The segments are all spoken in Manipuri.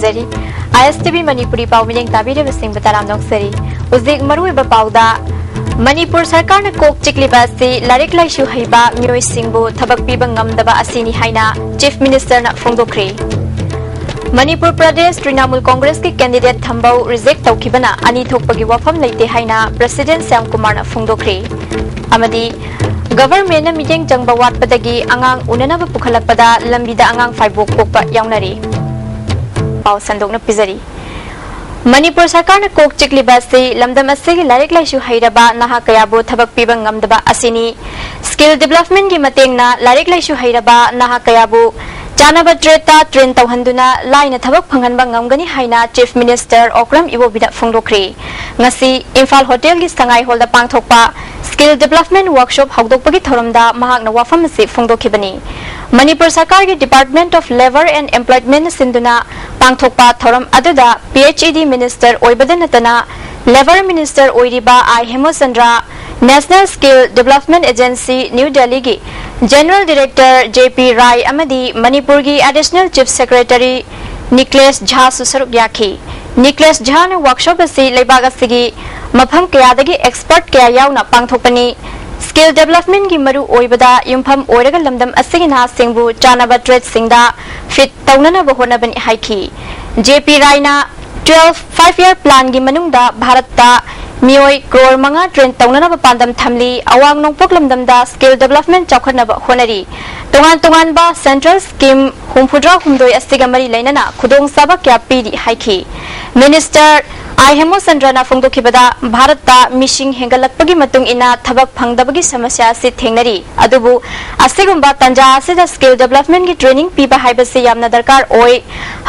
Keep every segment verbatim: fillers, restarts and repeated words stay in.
ꯇꯥꯕꯤꯔꯤ꯫ ꯑꯥꯏ ꯑꯦꯁ ꯇꯤ ꯚꯤ ꯃꯅꯤꯄꯨꯔꯤ ꯄꯥꯎ ꯃꯤꯠꯌꯦꯡ ꯇꯥꯕꯤꯔꯤꯕꯁꯤꯡꯕꯨ ꯇꯔꯥꯝꯅ ꯑꯣꯛꯆꯔꯤ꯫ ꯍꯧꯖꯤꯛ ꯃꯔꯨꯑꯣꯏꯕ ꯄꯥꯎꯗ, ꯃꯅꯤꯄꯨꯔ ꯁꯔꯀꯥꯔꯅ ꯀꯣꯛ ꯆꯤꯛꯂꯤꯕ ꯑꯁꯤ ꯂꯥꯏꯔꯤꯛ ꯂꯥꯏꯁꯨ ꯍꯩꯕ ꯃꯤꯑꯣꯏꯁꯤꯡꯕꯨ ꯊꯕꯛ ꯄꯤꯕ ꯉꯝꯗꯕ ꯑꯁꯤꯅꯤ ꯍꯥꯏꯅ ꯆꯤꯐ ꯃꯤꯅꯤꯁꯇꯔꯅ ꯐꯣꯡꯗꯣꯛꯈ꯭ꯔꯦ꯫ ꯃꯅꯤꯄꯨꯔ ꯄ꯭ꯔꯗꯦꯁ ꯇ꯭ꯔꯤꯅꯥꯃꯨꯜ ꯀꯣꯡꯒ꯭ꯔꯦꯁꯀꯤ ꯀꯦꯟꯗꯤꯗꯦꯠ ꯊꯝꯕꯧ ꯔꯤꯖꯦꯛ ꯇꯧꯈꯤꯕꯅ ꯑꯅꯤ ꯊꯣꯛꯄꯒꯤ ꯋꯥꯐꯝ ꯂꯩꯇꯦ ꯍꯥꯏꯅ ꯄ꯭ꯔꯁꯤꯗꯦꯟ ꯁ꯭ꯌꯥꯝ ꯀꯨꯃꯥꯔꯅ ꯐꯣꯡꯗꯣꯛꯈ꯭ꯔꯦ꯫ ꯑꯃꯗꯤ ꯒꯚꯔꯟꯃꯦꯟꯠꯅ ꯃꯤꯠꯌꯦꯡ ꯆꯪꯕ ꯋꯥꯠꯄꯗꯒꯤ ꯑꯉꯥꯡ ꯎꯅꯅꯕ ꯄꯨꯈꯠꯂꯛꯄꯗ ꯂꯝꯕꯤꯗ ꯑꯉꯥꯡ ꯐꯥꯏꯕꯣꯛ ꯄꯣꯛꯄ ꯌꯥꯎꯅꯔꯤ꯫ ꯄꯥꯎ ꯁꯟꯗꯣꯛꯅ ꯄꯤꯖꯔꯤ꯫ ꯃꯅꯤꯄꯨꯔ ꯁꯔꯀꯥꯔꯅ ꯀꯣꯛ ꯆꯤꯛꯂꯤꯕ ꯑꯁꯤ ꯂꯝꯗꯝ ꯑꯁꯤꯒꯤ ꯂꯥꯏꯔꯤꯛ ꯂꯥꯏꯁꯨ ꯍꯩꯔꯕ ꯅꯍꯥ ꯀꯌꯥꯕꯨ ꯊꯕꯛ ꯄꯤꯕ ꯉꯝꯗꯕ ꯑꯁꯤꯅꯤ꯫ ꯁ꯭ꯀꯤꯜ ꯗꯤꯕ꯭ꯂꯞꯃꯦꯟꯠꯀꯤ ꯃꯇꯦꯡꯅ ꯂꯥꯏꯔꯤꯛ ꯂꯥꯏꯁꯨ ꯍꯩꯔꯕ ꯅꯍꯥ ꯀꯌꯥꯕꯨ ꯆꯥꯅꯕ ꯇ꯭ꯔꯦꯗꯇ ꯇ꯭ꯔꯦꯟ ꯇꯧꯍꯟꯗꯨꯅ ꯂꯥꯏꯅ ꯊꯕꯛ ꯐꯪꯍꯟꯕ ꯉꯝꯒꯅꯤ ꯍꯥꯏꯅ ꯆꯤꯐ ꯃꯤꯅꯤꯁꯇꯔ ꯑꯣꯀ꯭ꯔꯝ ꯏꯕꯣꯕꯤꯅ ꯐꯣꯡꯗꯣꯛꯈ꯭ꯔꯦ꯫ ꯉꯁꯤ ꯏꯝꯐꯥꯜ ꯍꯣꯇꯦꯜꯒꯤ ꯁꯉꯥꯏ ꯍꯣꯜꯗ ꯄꯥꯡꯊꯣꯛꯄ ꯁ꯭ꯀꯤꯜ ꯗꯤꯕ꯭ꯂꯞꯃꯦꯟꯠ ꯋꯥꯔꯛꯁꯣꯞ ꯍꯧꯗꯣꯛꯄꯒꯤ ꯊꯧꯔꯝꯗ ꯃꯍꯥꯛꯅ ꯋꯥꯐꯝ ꯑꯁꯤ ꯐꯣꯡꯗꯣꯛꯈꯤꯕꯅꯤ꯫ ꯃꯅꯤꯄꯨꯔ ꯁꯔꯀꯥꯔꯒꯤ ꯗꯤꯄꯥꯔꯠꯃꯦꯟꯠ ꯑꯣꯐ ꯂꯦꯕꯔ ꯑꯦꯟ ꯑꯦꯝꯄ꯭ꯂꯣꯏꯃꯦꯟꯠꯅ ꯁꯤꯟꯗꯨꯅ ꯄꯥꯡꯊꯣꯛꯄ ꯊꯧꯔꯝ ꯑꯗꯨꯗ P H E D minister ꯑꯣꯏꯕꯗ ꯅꯠꯇꯅ ꯂꯦꯕꯔ ꯃꯤꯅꯤꯁꯇꯔ ꯑꯣꯏꯔꯤꯕ I Hemchandra, national skill development agency, new ꯗꯦꯜꯂꯤꯒꯤ general director J P Rai ꯑꯃꯗꯤ ꯃꯅꯤꯄꯨꯔꯒꯤ ꯑꯦꯗꯤꯁꯅꯦꯜ ꯆꯤꯐ ꯁꯦꯀ꯭ꯔꯦꯇꯔꯤ ꯅꯤꯀ꯭ꯂꯦꯁ ꯖꯥꯁꯨ ꯁꯔꯨꯛ ꯌꯥꯈꯤ꯫ ꯅꯤꯀ꯭ꯂꯦꯁ ꯖꯥꯅ ꯋꯥꯔꯛꯁꯣꯞ ꯑꯁꯤ ꯂꯩꯕꯥꯛ ꯑꯁꯤꯒꯤ ꯃꯐꯝ ꯀꯌꯥꯗꯒꯤ ꯑꯦꯛꯁꯄꯔꯠ ꯀꯌꯥ ꯌꯥꯎꯅ ꯄꯥꯡꯊꯣꯛꯄꯅꯤ꯫ ꯁ꯭ꯀꯤꯜ ꯗꯤꯕ꯭ꯂꯞꯃꯦꯟꯠꯀꯤ ꯃꯔꯨ ꯑꯣꯏꯕꯗ ꯌꯨꯝꯐꯝ ꯑꯣꯏꯔꯒ ꯂꯝꯗꯝ ꯑꯁꯤꯒꯤ ꯅꯍꯥꯁꯤꯡꯕꯨ ꯆꯥꯅꯕ ꯇ꯭ꯔꯦꯗꯁꯤꯡꯗ ꯐꯤꯠ ꯇꯧꯅꯅꯕ ꯍꯣꯠꯅꯕꯅꯤ ꯍꯥꯏꯈꯤ꯫ ꯖꯦ ꯄꯤ ꯔꯥꯏꯅ ꯇ꯭ꯋꯦꯜꯐ ꯐꯥꯏꯚ ꯏꯌꯔ ꯄ꯭ꯂꯥꯟꯒꯤ ꯃꯅꯨꯡꯗ ꯚꯥꯔꯠꯇ ꯃꯤꯑꯣꯏ ꯀ꯭ꯔꯣꯔ ꯃꯉꯥ ꯇ꯭ꯔꯦꯟ ꯇꯧꯅꯅꯕ ꯄꯥꯟꯗꯝ ꯊꯝꯂꯤ꯫ ꯑꯋꯥꯡ ꯅꯣꯡꯄꯣꯛ ꯂꯝꯗꯝꯗ ꯁ꯭ꯀꯤꯜ ꯗꯤꯕ꯭ꯂꯞꯃꯦꯟꯠ ꯆꯥꯎꯈꯠꯅꯕ ꯍꯣꯠꯅꯔꯤ꯫ ꯇꯣꯉꯥꯟ ꯇꯣꯉꯥꯟꯕ ꯁꯦꯟꯇ꯭ꯔꯦꯜ ꯁ꯭ꯀꯤꯝ ꯍꯨꯝꯐꯨꯇꯔꯥ ꯍꯨꯝꯗꯣꯏ ꯑꯁꯤꯒ ꯃꯔꯤ ꯂꯩꯅꯅ ꯈꯨꯗꯣꯡꯆꯥꯕ ꯀꯌꯥ ꯄꯤꯔꯤ ꯍꯥꯏꯈꯤ꯫ ꯃꯤꯅꯤꯁꯇꯔ ꯑꯥꯏ ꯍꯦꯃꯆꯟꯗ꯭ꯔꯅ ꯐꯣꯡꯗꯣꯛꯈꯤꯕꯗ, ꯚꯥꯔꯠꯇ ꯃꯤꯁꯤꯡ ꯍꯦꯟꯒꯠꯂꯛꯄꯒꯤ ꯃꯇꯨꯡ ꯏꯟꯅ ꯊꯕꯛ ꯐꯪꯗꯕꯒꯤ ꯁꯃꯁ꯭ꯌꯥ ꯑꯁꯤ ꯊꯦꯡꯅꯔꯤ꯫ ꯑꯗꯨꯕꯨ ꯑꯁꯤꯒꯨꯝꯕ ꯇꯥꯟꯖꯥ ꯑꯁꯤꯗ ꯁ꯭ꯀꯤꯜ ꯗꯤꯕ꯭ꯂꯞꯃꯦꯟꯠꯀꯤ ꯇ꯭ꯔꯦꯅꯤꯡ ꯄꯤꯕ ꯍꯥꯏꯕꯁꯤ ꯌꯥꯝꯅ ꯗꯔꯀꯥꯔ ꯑꯣꯏ꯫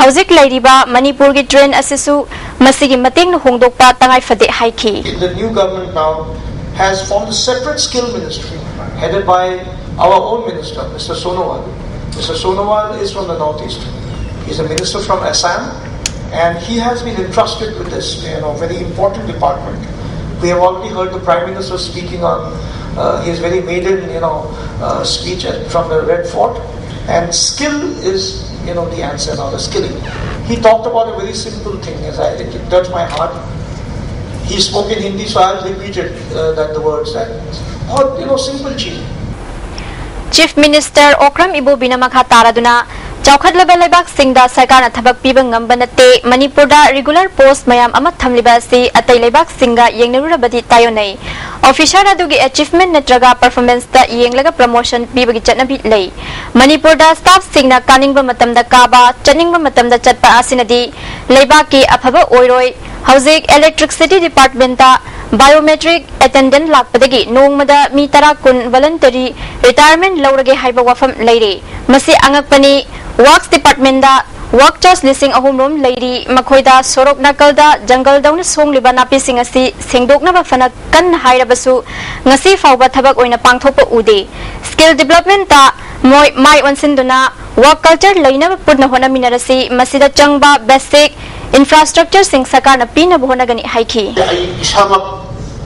ꯍꯧꯖꯤꯛ ꯂꯩꯔꯤꯕ ꯃꯅꯤꯄꯨꯔꯒꯤ ꯇ꯭ꯔꯦꯟ ꯑꯁꯤꯁꯨ ꯃꯁꯤꯒꯤ ꯃꯇꯦꯡꯅ ꯍꯣꯡꯗꯣꯛꯄ ꯇꯉꯥꯏ ꯐꯗꯦ ꯍꯥꯏꯈꯤ꯫ The new government now has formed a separate skill ministry headed by our own minister, Mister Sonowal. Mister Sonowal is from the Northeast. He's a minister from Assam, and he has been entrusted with this, you know, very important department. We have already heard the Prime Minister speaking on uh, his very maiden, you know, uh, speech at, from the Red Fort. And skill is, you know, the answer now, the skilling. He talked about a very simple thing, as I think it touched my heart. He spoke in Hindi, so I'll repeat it, uh, that the words that, बहुत, you know, simple चीज. Chief Minister Okram Ibobi ꯅ ꯃꯈꯥ ꯇꯥꯔꯗꯨꯅ, ꯆꯥꯎꯈꯠꯂꯕ ꯂꯩꯕꯥꯛꯁꯤꯡꯗ ꯁꯔꯀꯥꯔꯅ ꯊꯕꯛ ꯄꯤꯕ ꯉꯝꯕ ꯅꯠꯇꯦ, ꯃꯅꯤꯄꯨꯔꯗ regular post ꯃꯌꯥꯝ ꯑꯃ ꯊꯝꯂꯤꯕ ꯑꯁꯤ ꯑꯇꯩ ꯂꯩꯕꯥꯛꯁꯤꯡꯒ ꯌꯦꯡꯅꯔꯨꯔꯕꯗꯤ ꯇꯥꯏꯑꯣꯟꯅꯩ꯫ Officer ꯑꯗꯨꯒꯤ achievement ꯅꯠꯇ꯭ꯔꯒ performance ꯇ ꯌꯦꯡꯂꯒ promotion ꯄꯤꯕꯒꯤ ꯆꯠꯅꯕꯤ ꯂꯩ꯫ ꯃꯅꯤꯄꯨꯔꯗ staff ꯁꯤꯡꯅ ꯀꯥꯅꯤꯡꯕ ꯃꯇꯝꯗ ꯀꯥꯕ, ꯆꯠꯅꯤꯡꯕ ꯃꯇꯝꯗ ꯆꯠꯄ ꯑꯁꯤꯅꯗꯤ ꯂꯩꯕꯥꯛꯀꯤ ꯑꯐꯕ ꯑꯣꯏꯔꯣꯏ꯫ ꯍꯧꯖꯤꯛ Electricity Department ꯇ biometric attendant ꯂꯥꯛꯄꯗꯒꯤ ꯅꯣꯡꯃꯗ ꯃꯤ ꯇꯔꯥ ꯀꯨꯟ voluntary retirement ꯂꯧꯔꯒꯦ ꯍꯥꯏꯕ ꯋꯥꯐꯝ ꯂꯩꯔꯦ꯫ ꯃꯁꯤ ꯑꯉꯛꯄꯅꯤ꯫ Works Department ꯗ workers ꯂꯤꯁꯤꯡ ꯑꯍꯨꯝ ꯔꯣꯝ ꯂꯩꯔꯤ꯫ ꯃꯈꯣꯏꯗ ꯁꯣꯔꯣꯛ ꯅꯥꯀꯜꯗ ꯖꯪꯒꯜꯗꯧꯅ ꯁꯣꯡꯂꯤꯕ ꯅꯥꯄꯤꯁꯤꯡ ꯑꯁꯤ ꯁꯦꯡꯗꯣꯛꯅꯕ ꯐꯅ ꯀꯟꯅ ꯍꯥꯏꯔꯕꯁꯨ, ꯉꯁꯤ ꯐꯥꯎꯕ ꯊꯕꯛ ꯑꯣꯏꯅ ꯄꯥꯡꯊꯣꯛꯄ ꯎꯗꯦ꯫ Skill development ꯇ ꯃꯣꯏ ꯃꯥꯏ ꯑꯣꯟꯁꯤꯟꯗꯨꯅ work culture ꯂꯩꯅꯕ ꯄꯨꯟꯅ ꯍꯣꯠꯅꯃꯤꯟꯅꯔꯁꯤ꯫ ꯃꯁꯤꯗ ꯆꯪꯕ basic infrastructure ꯁꯤꯡ ꯁꯔꯀꯥꯔꯅ ꯄꯤꯅꯕ ꯍꯣꯠꯅꯒꯅꯤ ꯍꯥꯏꯈꯤ꯫ ꯑꯩ ꯏꯁꯥꯃꯛ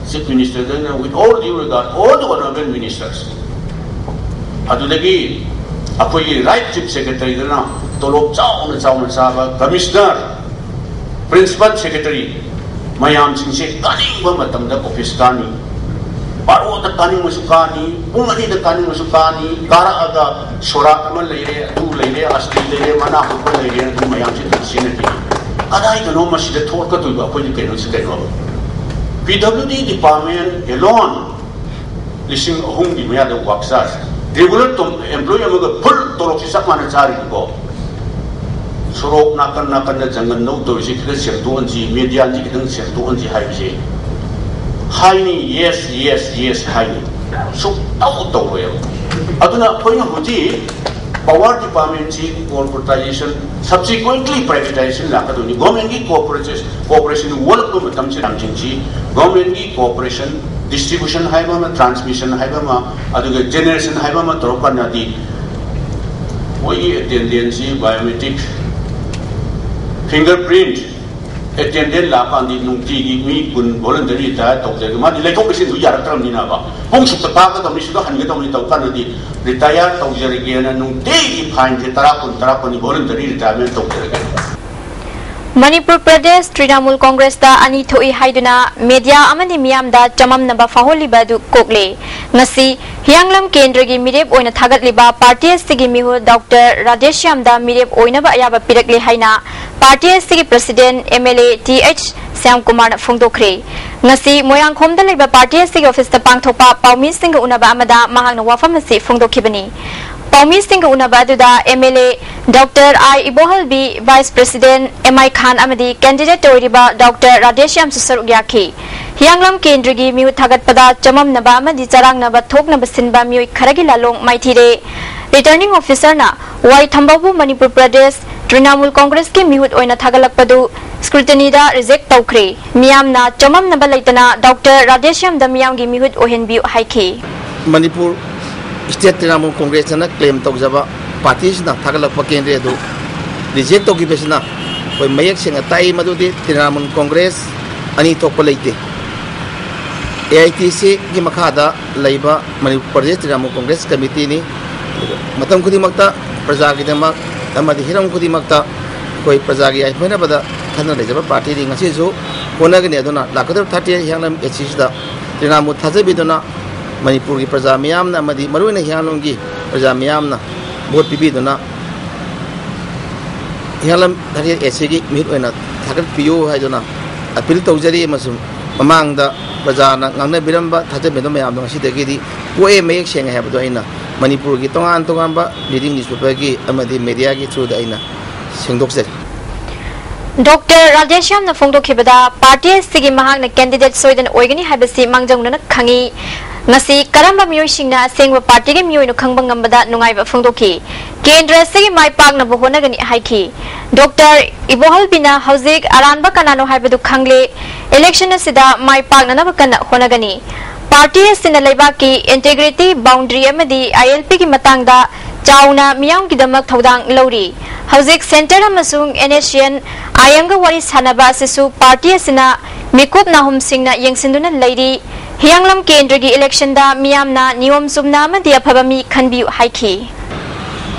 Chief Minister ꯗ ꯑꯩꯅ, with all due regard, all the honorable ministers, ꯑꯗꯨꯗꯒꯤ ꯑꯩꯈꯣꯏꯒꯤ Right Chief Secretary ꯗꯅ ꯇꯣꯂꯣꯞ ꯆꯥꯎꯅ ꯆꯥꯎꯅ ꯆꯥꯕ Commissioner, Principal Secretary, ꯃꯌꯥꯝꯁꯤꯡꯁꯦ ꯀꯥꯅꯤꯡꯕ ꯃꯇꯝꯗ office ꯀꯥꯅꯤ, ꯕꯥꯔꯣꯗ ꯀꯥꯅꯤꯡꯕꯁꯨ ꯀꯥꯅꯤ, ꯄꯨꯡ ꯑꯅꯤꯗ ꯀꯥꯅꯤꯡꯕꯁꯨ ꯀꯥꯅꯤ, ꯀꯥꯔꯛꯑꯒ ꯁꯣꯔꯥꯠ ꯑꯃ ꯂꯩꯔꯦ, ꯑꯗꯨ ꯂꯩꯔꯦ, ꯑꯁꯇꯤ ꯂꯩꯔꯦ, ꯃꯅꯥ ꯍꯨꯠꯄ ꯂꯩꯔꯦ, ꯑꯗꯨ ꯃꯌꯥꯝꯁꯦ ꯑꯗꯨꯝ ꯁꯤꯖꯤꯟꯅꯈꯤꯅꯤ꯫ ꯀꯗꯥꯏꯗꯅꯣ ꯃꯁꯤꯗ ꯊꯣꯛꯂꯛꯀꯗꯣꯏꯕ? ꯑꯩꯈꯣꯏꯅ ꯀꯩꯅꯣꯁꯤ ꯀꯩꯅꯣ? P W D department alone ꯂꯤꯁꯤꯡ ꯑꯍꯨꯝꯒꯤ ꯃꯌꯥꯗ work charge, regular employee ꯑꯃꯒ full ꯇꯣꯂꯣꯞꯁꯤ ꯆꯞ ꯃꯥꯟꯅ ꯆꯥꯔꯤꯕꯀꯣ꯫ ꯁꯣꯔꯣꯛ ꯅꯥꯀꯟ ꯅꯥꯀꯟꯗ ꯖꯪꯒꯜ ꯂꯧ ꯇꯧꯔꯤꯁꯤ ꯈꯤꯇꯪ ꯁꯦꯡꯗꯣꯛꯍꯟꯁꯤ, median ꯁꯤ ꯈꯤꯇꯪ ꯁꯦꯡꯗꯣꯛꯍꯟꯁꯤ ꯍꯥꯏꯕꯁꯦ ꯍꯥꯏꯅꯤ, yes, yes, yes ꯍꯥꯏꯅꯤ, ꯁꯨꯛꯇꯧ ꯇꯧꯔꯣꯏꯕ꯫ ꯑꯗꯨꯅ ꯑꯩꯈꯣꯏꯅ ꯍꯧꯖꯤꯛ power department ꯁꯤ corporatization, subsequently privatization ꯂꯥꯛꯀꯗꯣꯏꯅꯤ꯫ Government ꯀꯤ corporation, corporation ꯋꯥꯠꯂꯛꯄ ꯃꯇꯝꯁꯤꯗ ꯂꯝꯁꯤꯡꯁꯤ government ꯀꯤ corporation, distribution ꯍꯥꯏꯕ ꯑꯃ, transmission ꯍꯥꯏꯕ ꯑꯃ, ꯑꯗꯨꯒ generation ꯍꯥꯏꯕ ꯑꯃ ꯇꯧꯔꯀꯥꯟꯗꯗꯤ ꯃꯣꯏꯒꯤ attendance ꯁꯤ biometric, fingerprint, attendant ꯂꯥꯛꯑꯀꯥꯟꯗꯤ ꯅꯨꯡꯇꯤꯒꯤ ꯃꯤ ꯀꯨꯟ voluntary retire ꯇꯧꯖꯔꯒꯦ꯫ ꯃꯥꯗꯤ ꯂꯩꯊꯣꯛ ꯂꯩꯁꯤꯟꯗꯨ ꯌꯥꯔꯛꯇ꯭ꯔꯕꯅꯤꯅꯕ꯫ ꯄꯨꯡ ꯁꯨꯛꯇ ꯀꯥꯒꯗꯕꯅꯤ, ꯁꯤꯗ ꯍꯟꯒꯗꯕꯅꯤ ꯇꯧ ꯀꯥꯟꯗꯗꯤ retire ꯇꯧꯖꯔꯒꯦꯅ ꯅꯨꯡꯇꯤꯒꯤ fine ꯁꯦ ꯇꯔꯥ, ꯀꯨꯟ, ꯇꯔꯥ, ꯀꯨꯟ voluntary retirement ꯇꯧꯖꯔꯒꯦ꯫ ꯃꯅꯤꯄꯨꯔ ꯄ꯭ꯔꯗꯦꯁ ꯇ꯭ꯔꯤꯅꯥꯃꯨꯜ ꯀꯣꯡꯒ꯭ꯔꯦꯁꯇ ꯑꯅꯤ ꯊꯣꯛꯏ ꯍꯥꯏꯗꯨꯅ ꯃꯦꯗꯤꯌꯥ ꯑꯃꯗꯤ ꯃꯤꯌꯥꯝꯗ ꯆꯃꯝꯅꯕ ꯐꯥꯎꯍꯜꯂꯤꯕ ꯑꯗꯨ ꯀꯣꯛꯂꯦ꯫ ꯉꯁꯤ ꯍꯤꯌꯥꯡꯂꯝ ꯀꯦꯟꯗ꯭ꯔꯒꯤ ꯃꯤꯔꯦꯞ ꯑꯣꯏꯅ ꯊꯥꯒꯠꯂꯤꯕ ꯄꯥꯔꯇꯤ ꯑꯁꯤꯒꯤ ꯃꯤꯍꯨꯠ ꯗꯣꯛꯇꯔ ꯔꯥꯙꯦꯁ꯭ꯌꯥꯝꯗ ꯃꯤꯔꯦꯞ ꯑꯣꯏꯅꯕ ꯑꯌꯥꯕ ꯄꯤꯔꯛꯂꯦ ꯍꯥꯏꯅ ꯄꯥꯔꯇꯤ ꯑꯁꯤꯒꯤ president M L A T H ꯁ꯭ꯌꯥꯝꯀꯨꯃꯥꯔꯅ ꯐꯣꯡꯗꯣꯛꯈ꯭ꯔꯦ꯫ ꯉꯁꯤ ꯃꯣꯏꯔꯥꯡꯈꯣꯝꯗ ꯂꯩꯕ ꯄꯥꯔꯇꯤ ꯑꯁꯤꯒꯤ ꯑꯣꯐꯤꯁꯇ ꯄꯥꯡꯊꯣꯛꯄ ꯄꯥꯎꯃꯤꯁꯤꯡꯒ ꯎꯅꯕ ꯑꯃꯗ ꯃꯍꯥꯛꯅ ꯋꯥꯐꯝ ꯑꯁꯤ ꯐꯣꯡꯗꯣꯛꯈꯤꯕꯅꯤ꯫ ꯄꯥꯎꯃꯤꯁꯤꯡꯒ ꯎꯅꯕ ꯑꯗꯨꯗ M L A doctor I Ibohalbi, vice president M I Khan ꯑꯃꯗꯤ ꯀꯦꯟꯗꯤꯗꯦꯠ ꯑꯣꯏꯔꯤꯕ ꯗꯣꯛꯇꯔ ꯔꯥꯙꯦꯁ꯭ꯌꯥꯝꯁꯨ ꯁꯔꯨꯛ ꯌꯥꯈꯤ꯫ ꯍꯤꯌꯥꯡꯂꯝ ꯀꯦꯟꯗ꯭ꯔꯒꯤ ꯃꯤꯍꯨꯠ ꯊꯥꯒꯠꯄꯗ ꯆꯃꯝꯅꯕ ꯑꯃꯗꯤ ꯆꯔꯥꯡꯅꯕ ꯊꯣꯛꯅꯕ ꯁꯤꯟꯕ ꯃꯤꯑꯣꯏ ꯈꯔꯒꯤ ꯂꯥꯂꯣꯡ ꯃꯥꯏꯊꯤꯔꯦ꯫ ꯔꯤꯇꯔꯅꯤꯡ ꯑꯣꯐꯤꯁꯔꯅ ꯋꯥꯏ ꯊꯝꯕꯧꯕꯨ ꯃꯅꯤꯄꯨꯔ ꯄ꯭ꯔꯗꯦꯁ ꯇ꯭ꯔꯤꯅꯥꯃꯨꯜ ꯀꯣꯡꯒ꯭ꯔꯦꯁꯀꯤ ꯃꯤꯍꯨꯠ ꯑꯣꯏꯅ ꯊꯥꯒꯠꯂꯛꯄꯗꯨ ꯁ꯭ꯀ꯭ꯔꯨꯇꯤꯅꯤꯗ ꯔꯤꯖꯦꯛ ꯇꯧꯈ꯭ꯔꯦ꯫ ꯃꯤꯌꯥꯝꯅ ꯆꯃꯝꯅꯕ ꯂꯩꯇꯅ ꯗꯣꯛꯇꯔ ꯔꯥꯙꯦꯁ꯭ꯌꯥꯝꯗ ꯃꯤꯌꯥꯝꯒꯤ ꯃꯤꯍꯨꯠ ꯑꯣꯏꯍꯟꯕꯤꯌꯨ ꯍꯥꯏꯈꯤ꯫ ꯃꯅꯤꯄꯨꯔ ꯁ꯭ꯇꯦꯠ ꯇ꯭ꯔꯤꯅꯥꯃꯨꯜ ꯀꯣꯡꯒ꯭ꯔꯦꯁꯅ ꯀ꯭ꯂꯦꯝ ꯇꯧꯖꯕ ꯄꯥꯔꯇꯤꯁꯤꯅ ꯊꯥꯒꯠꯂꯛꯄ ꯀꯦꯟꯗꯤꯗꯦꯠ ꯑꯗꯨ ꯔꯤꯖꯦꯛ ꯇꯧꯈꯤꯕꯁꯤꯅ ꯑꯩꯈꯣꯏ ꯃꯌꯦꯛ ꯁꯦꯡꯅ ꯇꯥꯛꯏ ꯃꯗꯨꯗꯤ ꯇ꯭ꯔꯤꯅꯥꯃꯨꯜ ꯀꯣꯡꯒ꯭ꯔꯦꯁ ꯑꯅꯤ ꯊꯣꯛꯄ ꯂꯩꯇꯦ꯫ ꯑꯦ ꯑꯥꯏ ꯇꯤ ꯁꯤꯒꯤ ꯃꯈꯥꯗ ꯂꯩꯕ ꯃꯅꯤꯄꯨꯔ ꯄ꯭ꯔꯗꯦꯁ ꯇ꯭ꯔꯤꯅꯥꯃꯨꯜ ꯀꯣꯡꯒ꯭ꯔꯦꯁ ꯀꯃꯤꯇꯤꯅꯤ꯫ ꯑꯗꯨꯒ ꯃꯇꯝ ꯈꯨꯗꯤꯡꯃꯛꯇ ꯄ꯭ꯔꯖꯥꯒꯤꯗꯃꯛ ꯑꯃꯗꯤ ꯍꯤꯔꯝ ꯈꯨꯗꯤꯡꯃꯛꯇ ꯑꯩꯈꯣꯏ ꯄ꯭ꯔꯖꯥꯒꯤ ꯌꯥꯏꯐꯅꯕꯗ ꯈꯟꯅ ꯂꯩꯖꯕ ꯄꯥꯔꯇꯤꯅꯤ꯫ ꯉꯁꯤꯁꯨ ꯍꯣꯠꯅꯒꯅꯤ꯫ ꯑꯗꯨꯅ ꯂꯥꯛꯀꯗꯧꯔꯤꯕ ꯊꯥꯔꯇꯤ ꯑꯩꯠ ꯍꯤꯌꯥꯡꯂꯝ ꯑꯦ ꯁꯤꯁꯤꯗ ꯇ꯭ꯔꯤꯅꯥꯃꯨꯜ ꯊꯥꯖꯕꯤꯗꯨꯅ ꯃꯅꯤꯄꯨꯔꯒꯤ ꯄ꯭ꯔꯖꯥ ꯃꯤꯌꯥꯝꯅ ꯑꯃꯗꯤ ꯃꯔꯨꯑꯣꯏꯅ ꯍꯤꯌꯥꯡꯂꯝꯒꯤ ꯄ꯭ꯔꯖꯥ ꯃꯤꯌꯥꯝꯅ ꯚꯣꯠ ꯄꯤꯕꯤꯗꯨꯅ ꯍꯤꯌꯥꯡꯂꯝ ꯊꯥꯔꯇꯤ ꯑꯦꯠ ꯑꯦ ꯁꯤꯒꯤ ꯃꯤꯍꯨꯠ ꯑꯣꯏꯅ ꯊꯥꯒꯠꯄꯤꯌꯨ ꯍꯥꯏꯗꯨꯅ ꯑꯄꯤꯜ ꯇꯧꯖꯔꯤ꯫ ꯑꯃꯁꯨꯡ ꯃꯃꯥꯡꯗ ꯄ꯭ꯔꯖꯥꯅ ꯉꯥꯡꯅꯕꯤꯔꯝꯕ ꯊꯥꯖꯕꯤꯔꯝꯕ ꯃꯌꯥꯝꯗꯣ ꯉꯁꯤꯗꯒꯤꯗꯤ ꯀꯣꯛꯑꯦ, ꯃꯌꯦꯛ ꯁꯦꯡꯉꯦ ꯍꯥꯏꯕꯗꯣ ꯑꯩꯅ ꯃꯅꯤꯄꯨꯔꯒꯤ ꯇꯣꯉꯥꯟ ꯇꯣꯉꯥꯟꯕ ꯂꯤꯗꯤꯡ ꯅ꯭ꯌꯨꯁꯄꯦꯄꯔꯒꯤ ꯑꯃꯗꯤ ꯃꯦꯗꯤꯌꯥꯒꯤ ꯊ꯭ꯔꯨꯗ ꯑꯩꯅ ꯁꯦꯡꯗꯣꯛꯆꯔꯤ꯫ ꯗꯣꯛꯇꯔ ꯔꯥꯙꯦꯁ꯭ꯌꯥꯝꯅ ꯐꯣꯡꯗꯣꯛꯈꯤꯕꯗ ꯄꯥꯔꯇꯤ ꯑꯁꯤꯒꯤ ꯃꯍꯥꯛꯅ ꯀꯦꯟꯗꯤꯗꯦꯠ ꯁꯣꯏꯗꯅ ꯑꯣꯏꯒꯅꯤ ꯍꯥꯏꯕꯁꯤ ꯃꯥꯡꯖꯧꯅꯅ ꯈꯪꯏ꯫ ꯉꯁꯤ ꯀꯔꯝꯕ ꯃꯤꯑꯣꯏꯁꯤꯡꯅ ꯑꯁꯦꯡꯕ ꯄꯥꯔꯇꯤꯒꯤ ꯃꯤꯑꯣꯏꯅꯣ ꯈꯪꯕ ꯉꯝꯕꯗ ꯅꯨꯡꯉꯥꯏꯕ ꯐꯣꯡꯗꯣꯛꯈꯤ꯫ ꯀꯦꯟꯗ꯭ꯔ ꯑꯁꯤꯒꯤ ꯃꯥꯏ ꯄꯥꯛꯅꯕ ꯍꯣꯠꯅꯒꯅꯤ ꯍꯥꯏꯈꯤ꯫ ꯗꯣꯛꯇꯔ ꯏꯕꯣꯍꯜꯕꯤꯅ ꯍꯧꯖꯤꯛ ꯑꯔꯥꯟꯕ ꯀꯅꯥꯅꯣ ꯍꯥꯏꯕꯗꯨ ꯈꯪꯂꯦ꯫ ꯏꯂꯦꯛꯁꯟ ꯑꯁꯤꯗ ꯃꯥꯏ ꯄꯥꯛꯅꯅꯕ ꯀꯟꯅ ꯍꯣꯠꯅꯒꯅꯤ꯫ ꯄꯥꯔꯇꯤ ꯑꯁꯤꯅ ꯂꯩꯕꯥꯛꯀꯤ ꯏꯟꯇꯤꯒ꯭ꯔꯤꯇꯤ, ꯕꯥꯎꯟꯗꯔꯤ ꯑꯃꯗꯤ ꯑꯥꯏ ꯑꯦꯜ ꯄꯤꯒꯤ ꯃꯇꯥꯡꯗ ꯆꯥꯎꯅ ꯃꯤꯌꯥꯝꯒꯤꯗꯃꯛ ꯊꯧꯗꯥꯡ ꯂꯧꯔꯤ꯫ ꯍꯧꯖꯤꯛ ꯁꯦꯟꯇꯔ ꯑꯃꯁꯨꯡ and S C and I ꯑꯦꯝꯒ ꯋꯥꯔꯤ ꯁꯥꯟꯅꯕ ꯑꯁꯤꯁꯨ ꯄꯥꯔꯇꯤ ꯑꯁꯤꯅ ꯃꯤꯀꯨꯞ ꯅꯥꯍꯨꯝꯁꯤꯡꯅ ꯌꯦꯡꯁꯤꯟꯗꯨꯅ ꯂꯩꯔꯤ꯫ ꯍꯤꯌꯥꯡꯂꯝ ꯀꯦꯟꯗ꯭ꯔꯒꯤ ꯏꯂꯦꯛꯁꯟꯗ ꯃꯤꯌꯥꯝꯅ ꯅꯤꯌꯣꯝ ꯆꯨꯝꯅ ꯑꯃꯗꯤ ꯑꯐꯕ ꯃꯤ ꯈꯟꯕꯤꯌꯨ ꯍꯥꯏꯈꯤ꯫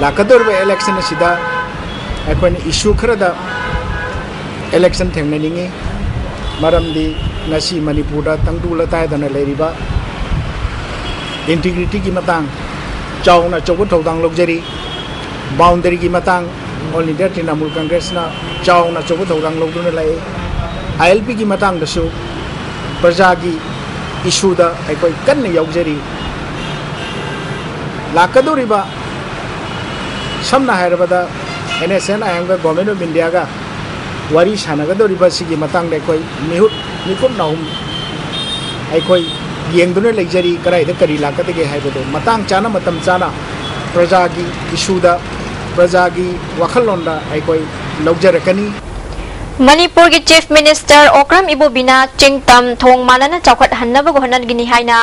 ꯂꯥꯛꯀꯗꯧꯔꯤꯕ ꯏꯂꯦꯛꯁꯟ ꯑꯁꯤꯗ ꯑꯩꯈꯣꯏꯅ ꯏꯁꯨ ꯈꯔꯗ Election ꯊꯦꯡꯅꯅꯤꯡꯏ꯫ ꯃꯔꯝꯗꯤ ꯉꯁꯤ ꯃꯅꯤꯄꯨꯔꯗ ꯇꯪꯗꯨ ꯂꯇꯥꯏꯗꯅ ꯂꯩꯔꯤꯕ ꯏꯟꯇꯤꯒ꯭ꯔꯤꯇꯤꯒꯤ ꯃꯇꯥꯡ ꯆꯥꯎꯅ ꯑꯆꯧꯕ ꯊꯧꯗꯥꯡ ꯂꯧꯖꯔꯤ꯫ ꯕꯥꯎꯟꯗꯔꯤꯒꯤ ꯃꯇꯥꯡ ꯑꯣꯜ ꯏꯟꯗꯤꯌꯥ ꯇ꯭ꯔꯤꯅꯥꯃꯨꯜ ꯀꯪꯒ꯭ꯔꯦꯁꯅ ꯆꯥꯎꯅ ꯑꯆꯧꯕ ꯊꯧꯗꯥꯡ ꯂꯧꯗꯨꯅ ꯂꯥꯛꯏ꯫ ꯑꯥꯏ ꯑꯦꯜ ꯄꯤꯒꯤ ꯃꯇꯥꯡꯗꯁꯨ ꯄ꯭ꯔꯖꯥꯒꯤ ꯏꯁꯨꯗ ꯑꯩꯈꯣꯏ ꯀꯟꯅ ꯌꯥꯎꯖꯔꯤ꯫ ꯂꯥꯛꯀꯗꯧꯔꯤꯕ, ꯁꯝꯅ ꯍꯥꯏꯔꯕꯗ, ꯑꯦꯟ ꯑꯦꯁ ꯑꯦꯟ ꯑꯥꯏ ꯑꯦꯝꯒ ꯒꯣꯔꯃꯦꯟ ꯑꯣꯐ ꯏꯟꯗꯤꯌꯥꯒ ꯋꯥꯔꯤ ꯁꯥꯟꯅꯒꯗꯧꯔꯤꯕ ꯁꯤꯒꯤ ꯃꯇꯥꯡꯗ ꯑꯩꯈꯣꯏ ꯃꯤꯍꯨꯠ ꯃꯤꯀꯨꯞ ꯅꯥꯍꯨꯝ ꯑꯩꯈꯣꯏ ꯌꯦꯡꯗꯨꯅ ꯂꯩꯖꯔꯤ꯫ ꯀꯗꯥꯏꯗ ꯀꯔꯤ ꯂꯥꯛꯀꯗꯒꯦ ꯍꯥꯏꯕꯗꯨ ꯃꯇꯥꯡ ꯆꯥꯅ, ꯃꯇꯝ ꯆꯥꯅ ꯄ꯭ꯔꯖꯥꯒꯤ ꯏꯁꯨꯗ, ꯄ꯭ꯔꯖꯥꯒꯤ ꯋꯥꯈꯜꯂꯣꯟꯗ ꯑꯩꯈꯣꯏ ꯂꯧꯖꯔꯛꯀꯅꯤ꯫ ꯃꯅꯤꯄꯨꯔꯒꯤ Chief Minister ꯑꯣꯀ꯭ꯔꯝ ꯏꯕꯣꯕꯤꯅ ꯆꯤꯡ ꯇꯝ ꯊꯣꯡ ꯃꯥꯟꯅꯅ ꯆꯥꯎꯈꯠꯍꯟꯅꯕ ꯍꯣꯠꯅꯒꯅꯤ ꯍꯥꯏꯅ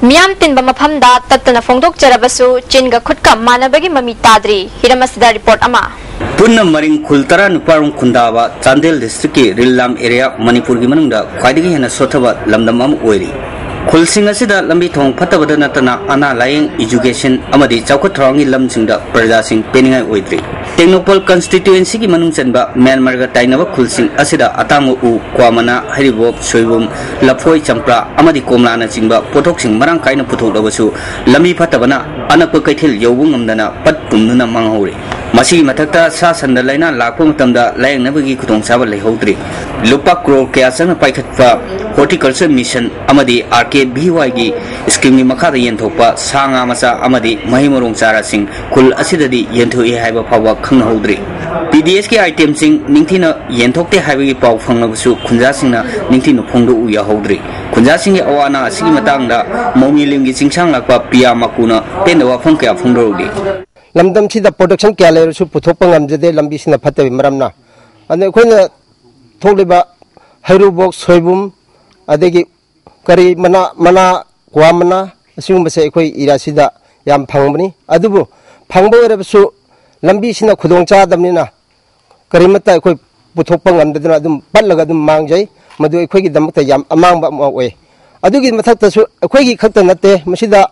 ꯃꯤꯌꯥꯝ ꯇꯤꯟꯕ ꯃꯐꯝꯗ ꯇꯠꯇꯅ ꯐꯣꯡꯗꯣꯛꯆꯔꯕꯁꯨ ꯆꯤꯟꯒ ꯈꯨꯠꯀ ꯃꯥꯟꯅꯕꯒꯤ ꯃꯃꯤ ꯇꯥꯗ꯭ꯔꯤ꯫ ꯍꯤꯔꯝ ꯑꯁꯤꯗ report ꯑꯃ꯫ ꯄꯨꯟꯅ ꯃꯔꯤꯡ ꯈꯨꯜ ꯇꯔꯥ ꯅꯤꯄꯥꯜꯔꯣꯝ ꯈꯨꯟꯗꯥꯕ ꯆꯥꯟꯗꯦꯜ districtꯀꯤ ꯔꯤꯜ ꯂꯥꯝ area ꯃꯅꯤꯄꯨꯔꯒꯤ ꯃꯅꯨꯡꯗ ꯈ꯭ꯋꯥꯏꯗꯒꯤ ꯍꯦꯟꯅ ꯁꯣꯠꯊꯕ ꯂꯝꯗꯝ ꯑꯃ ꯑꯣꯏꯔꯤ꯫ ꯈꯨꯜꯁꯤꯡ ꯑꯁꯤꯗ ꯂꯝꯕꯤ ꯊꯣꯡ ꯐꯠꯇꯕꯗ ꯅꯠꯇꯅ ꯑꯅꯥ ꯂꯥꯌꯦꯡ, education ꯑꯃꯗꯤ ꯆꯥꯎꯈꯠ ꯊꯧꯔꯥꯡꯒꯤ ꯂꯝꯁꯤꯡꯗ ꯄ꯭ꯔꯖꯥꯁꯤꯡ ꯄꯦꯟꯅꯤꯡꯉꯥꯏ ꯑꯣꯏꯗ꯭ꯔꯤ꯫ ꯇꯦꯡꯅꯧꯄꯜ constituencyꯒꯤ ꯃꯅꯨꯡ ꯆꯟꯕ ꯃ꯭ꯌꯥꯟꯃꯥꯔꯒ ꯇꯥꯏꯅꯕ ꯈꯨꯜꯁꯤꯡ ꯑꯁꯤꯗ ꯑꯇꯥꯡꯕ ꯎ, ꯀ꯭ꯋꯥ ꯃꯅꯥ, ꯍꯩꯔꯤꯕꯣꯞ, ꯁꯣꯏꯕꯨꯝ, ꯂꯐꯣꯏ, ꯆꯝꯄ꯭ꯔꯥ ꯑꯃꯗꯤ ꯀꯣꯝꯂꯥꯅꯆꯤꯡꯕ ꯄꯣꯠꯊꯣꯛꯁꯤꯡ ꯃꯔꯥꯡ ꯀꯥꯏꯅ ꯄꯨꯊꯣꯛꯂꯕꯁꯨ ꯂꯝꯕꯤ ꯐꯠꯇꯕꯅ ꯑꯅꯛꯄ ꯀꯩꯊꯦꯜ ꯌꯧꯕ ꯉꯝꯗꯅ ꯄꯠ ꯄꯨꯝꯗꯨꯅ ꯃꯥꯡꯍꯧꯔꯦ꯫ ꯃꯁꯤꯒꯤ ꯃꯊꯛꯇ ꯁꯥ ꯁꯟꯗ ꯂꯥꯏꯅꯥ ꯂꯥꯛꯄ ꯃꯇꯝꯗ ꯂꯥꯌꯦꯡꯅꯕꯒꯤ ꯈꯨꯗꯣꯡꯆꯥꯕ ꯂꯩꯍꯧꯗ꯭ꯔꯤ꯫ ꯂꯨꯄꯥ ꯀ꯭ꯔꯣꯔ ꯀꯌꯥ ꯆꯪꯅ ꯄꯥꯏꯈꯠꯄ Horticulture Mission ꯑꯃꯗꯤ ꯑꯥꯔ ꯀꯦ ꯚꯤ ꯋꯥꯏꯒꯤ schemeꯒꯤ ꯃꯈꯥꯗ ꯌꯦꯟꯊꯣꯛꯄ ꯁꯥ ꯉꯥ ꯃꯆꯥ ꯑꯃꯗꯤ ꯃꯍꯩ ꯃꯔꯣꯡ ꯆꯥꯔꯁꯤꯡ ꯈꯨꯜ ꯑꯁꯤꯗꯗꯤ ꯌꯦꯟꯊꯣꯛꯏ ꯍꯥꯏꯕ ꯐꯥꯎꯕ ꯈꯪꯅꯍꯧꯗ꯭ꯔꯤ꯫ ꯄꯤ ꯗꯤ ꯑꯦꯁꯀꯤ itemꯁꯤꯡ ꯅꯤꯡꯊꯤꯅ ꯌꯦꯟꯊꯣꯛꯇꯦ ꯍꯥꯏꯕꯒꯤ ꯄꯥꯎ ꯐꯪꯂꯕꯁꯨ ꯈꯨꯟꯖꯥꯁꯤꯡꯅ ꯅꯤꯡꯊꯤꯅ ꯐꯣꯡꯗꯣꯛꯎ ꯌꯥꯍꯧꯗ꯭ꯔꯤ꯫ ꯈꯨꯟꯖꯥꯁꯤꯡꯒꯤ ꯑꯋꯥ ꯑꯅꯥ ꯑꯁꯤꯒꯤ ꯃꯇꯥꯡꯗ ꯃꯧꯃꯤꯂꯤꯝꯒꯤ ꯆꯤꯡꯁꯥꯡ ꯂꯥꯛꯄ ꯄꯤꯌꯥ ꯃꯀꯨꯅ ꯄꯦꯟꯗꯕ ꯋꯥꯐꯝ ꯀꯌꯥ ꯐꯣꯡꯗꯣꯔꯛꯂꯤ꯫ ꯂꯝꯗꯝꯁꯤꯗ production ꯀꯌꯥ ꯂꯩꯔꯁꯨ ꯄꯨꯊꯣꯛꯄ ꯉꯝꯖꯗꯦ, ꯂꯝꯕꯤꯁꯤꯅ ꯐꯠꯇꯕꯒꯤ ꯃꯔꯝꯅ꯫ ꯑꯗ ꯑꯩꯈꯣꯏꯅ ꯊꯣꯛꯂꯤꯕ ꯍꯩꯔꯨꯕꯣꯛ, ꯁꯣꯏꯕꯨꯝ, ꯑꯗꯒꯤ ꯀꯔꯤ ꯃꯅꯥ, ꯃꯅꯥ, ꯀ꯭ꯋꯥ ꯃꯅꯥ, ꯑꯁꯤꯒꯨꯝꯕꯁꯦ ꯑꯩꯈꯣꯏ areaꯁꯤꯗ ꯌꯥꯝ ꯐꯪꯕꯅꯤ꯫ ꯑꯗꯨꯕꯨ ꯐꯪꯕ ꯑꯣꯏꯔꯕꯁꯨ ꯂꯝꯕꯤꯁꯤꯅ ꯈꯨꯗꯣꯡ ꯆꯥꯗꯕꯅꯤꯅ ꯀꯔꯤꯃꯠꯇ ꯑꯩꯈꯣꯏ ꯄꯨꯊꯣꯛꯄ ꯉꯝꯗꯗꯅ ꯑꯗꯨꯝ ꯄꯠꯂꯒ ꯑꯗꯨꯝ ꯃꯥꯡꯖꯩ꯫ ꯃꯗꯨ ꯑꯩꯈꯣꯏꯒꯤꯗꯃꯛꯇ ꯌꯥꯝ ꯑꯃꯥꯡꯕ ꯑꯃ ꯑꯣꯏ꯫ ꯑꯗꯨꯒꯤ ꯃꯊꯛꯇꯁꯨ ꯑꯩꯈꯣꯏꯒꯤ ꯈꯛꯇ ꯅꯠꯇꯦ, ꯃꯁꯤꯗ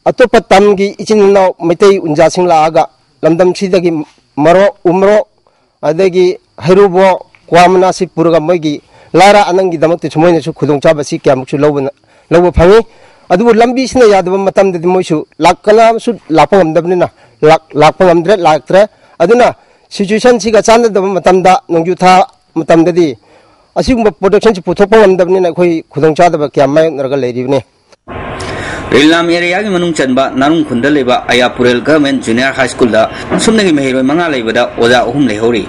ꯑꯇꯣꯞꯄ ꯇꯝꯒꯤ ꯏꯆꯤꯟ ꯏꯅꯥꯎ ꯃꯩꯇꯩ ꯎꯟꯖꯥꯁꯤꯡ ꯂꯥꯛꯑꯒ ꯂꯝꯗꯝꯁꯤꯗꯒꯤ ꯃꯔꯣꯛ, ꯎꯃꯔꯣꯛ, ꯑꯗꯒꯤ ꯍꯩꯔꯨꯕꯣ ꯀ꯭ꯋꯥ ꯃꯅꯥꯁꯤ ꯄꯨꯔꯒ ꯃꯣꯏꯒꯤ ꯂꯥꯏꯔ ꯑꯅꯪꯒꯤꯗꯃꯛꯇꯁꯨ ꯃꯣꯏꯅꯁꯨ ꯈꯨꯗꯣꯡꯆꯥꯕꯁꯤ ꯀꯌꯥꯃꯨꯛꯁꯨ ꯂꯧꯕ ꯂꯧꯕ ꯐꯪꯉꯤ꯫ ꯑꯗꯨꯕꯨ ꯂꯝꯕꯤꯁꯤꯅ ꯌꯥꯗꯕ ꯃꯇꯝꯗꯗꯤ ꯃꯣꯏꯁꯨ ꯂꯥꯛ ꯀꯅꯥꯁꯨ ꯂꯥꯛꯄ ꯉꯝꯗꯕꯅꯤꯅ ꯂꯥꯛ- ꯂꯥꯛꯄ ꯉꯝꯗ꯭ꯔꯦ, ꯂꯥꯛꯇ꯭ꯔꯦ꯫ ꯑꯗꯨꯅ ꯁꯤꯆꯨꯋꯦꯁꯟꯁꯤꯒ ꯆꯥꯟꯅꯗꯕ ꯃꯇꯝꯗ, ꯅꯣꯡꯖꯨ ꯊꯥ ꯃꯇꯝꯗꯗꯤ ꯑꯁꯤꯒꯨꯝꯕ ꯄ꯭ꯔꯣꯗꯛꯁꯟꯁꯤ ꯄꯨꯊꯣꯛꯄ ꯉꯝꯗꯕꯅꯤꯅ ꯑꯩꯈꯣꯏ ꯈꯨꯗꯣꯡꯆꯥꯗꯕ ꯀꯌꯥ ꯃꯥꯌꯣꯛꯅꯔꯒ ꯂꯩꯔꯤꯕꯅꯤ꯫ ꯔꯤꯂꯥꯝ ꯑꯦꯔꯤꯌꯥꯒꯤ ꯃꯅꯨꯡ ꯆꯟꯕ ꯅꯥꯔꯨꯡꯈꯨꯟꯗ ꯂꯩꯕ ꯑꯌꯥꯄꯨꯔꯦꯜ ꯒꯚꯔꯟꯃꯦꯟꯠ ꯖꯨꯅꯤꯌꯔ ꯍꯥꯏ ꯁ꯭ꯀꯨꯜꯗ ꯁꯨꯞꯅꯒꯤ ꯃꯍꯩꯔꯣꯏ ꯃꯉꯥ ꯂꯩꯕꯗ ꯑꯣꯖꯥ ꯑꯍꯨꯝ ꯂꯩꯍꯧꯔꯤ꯫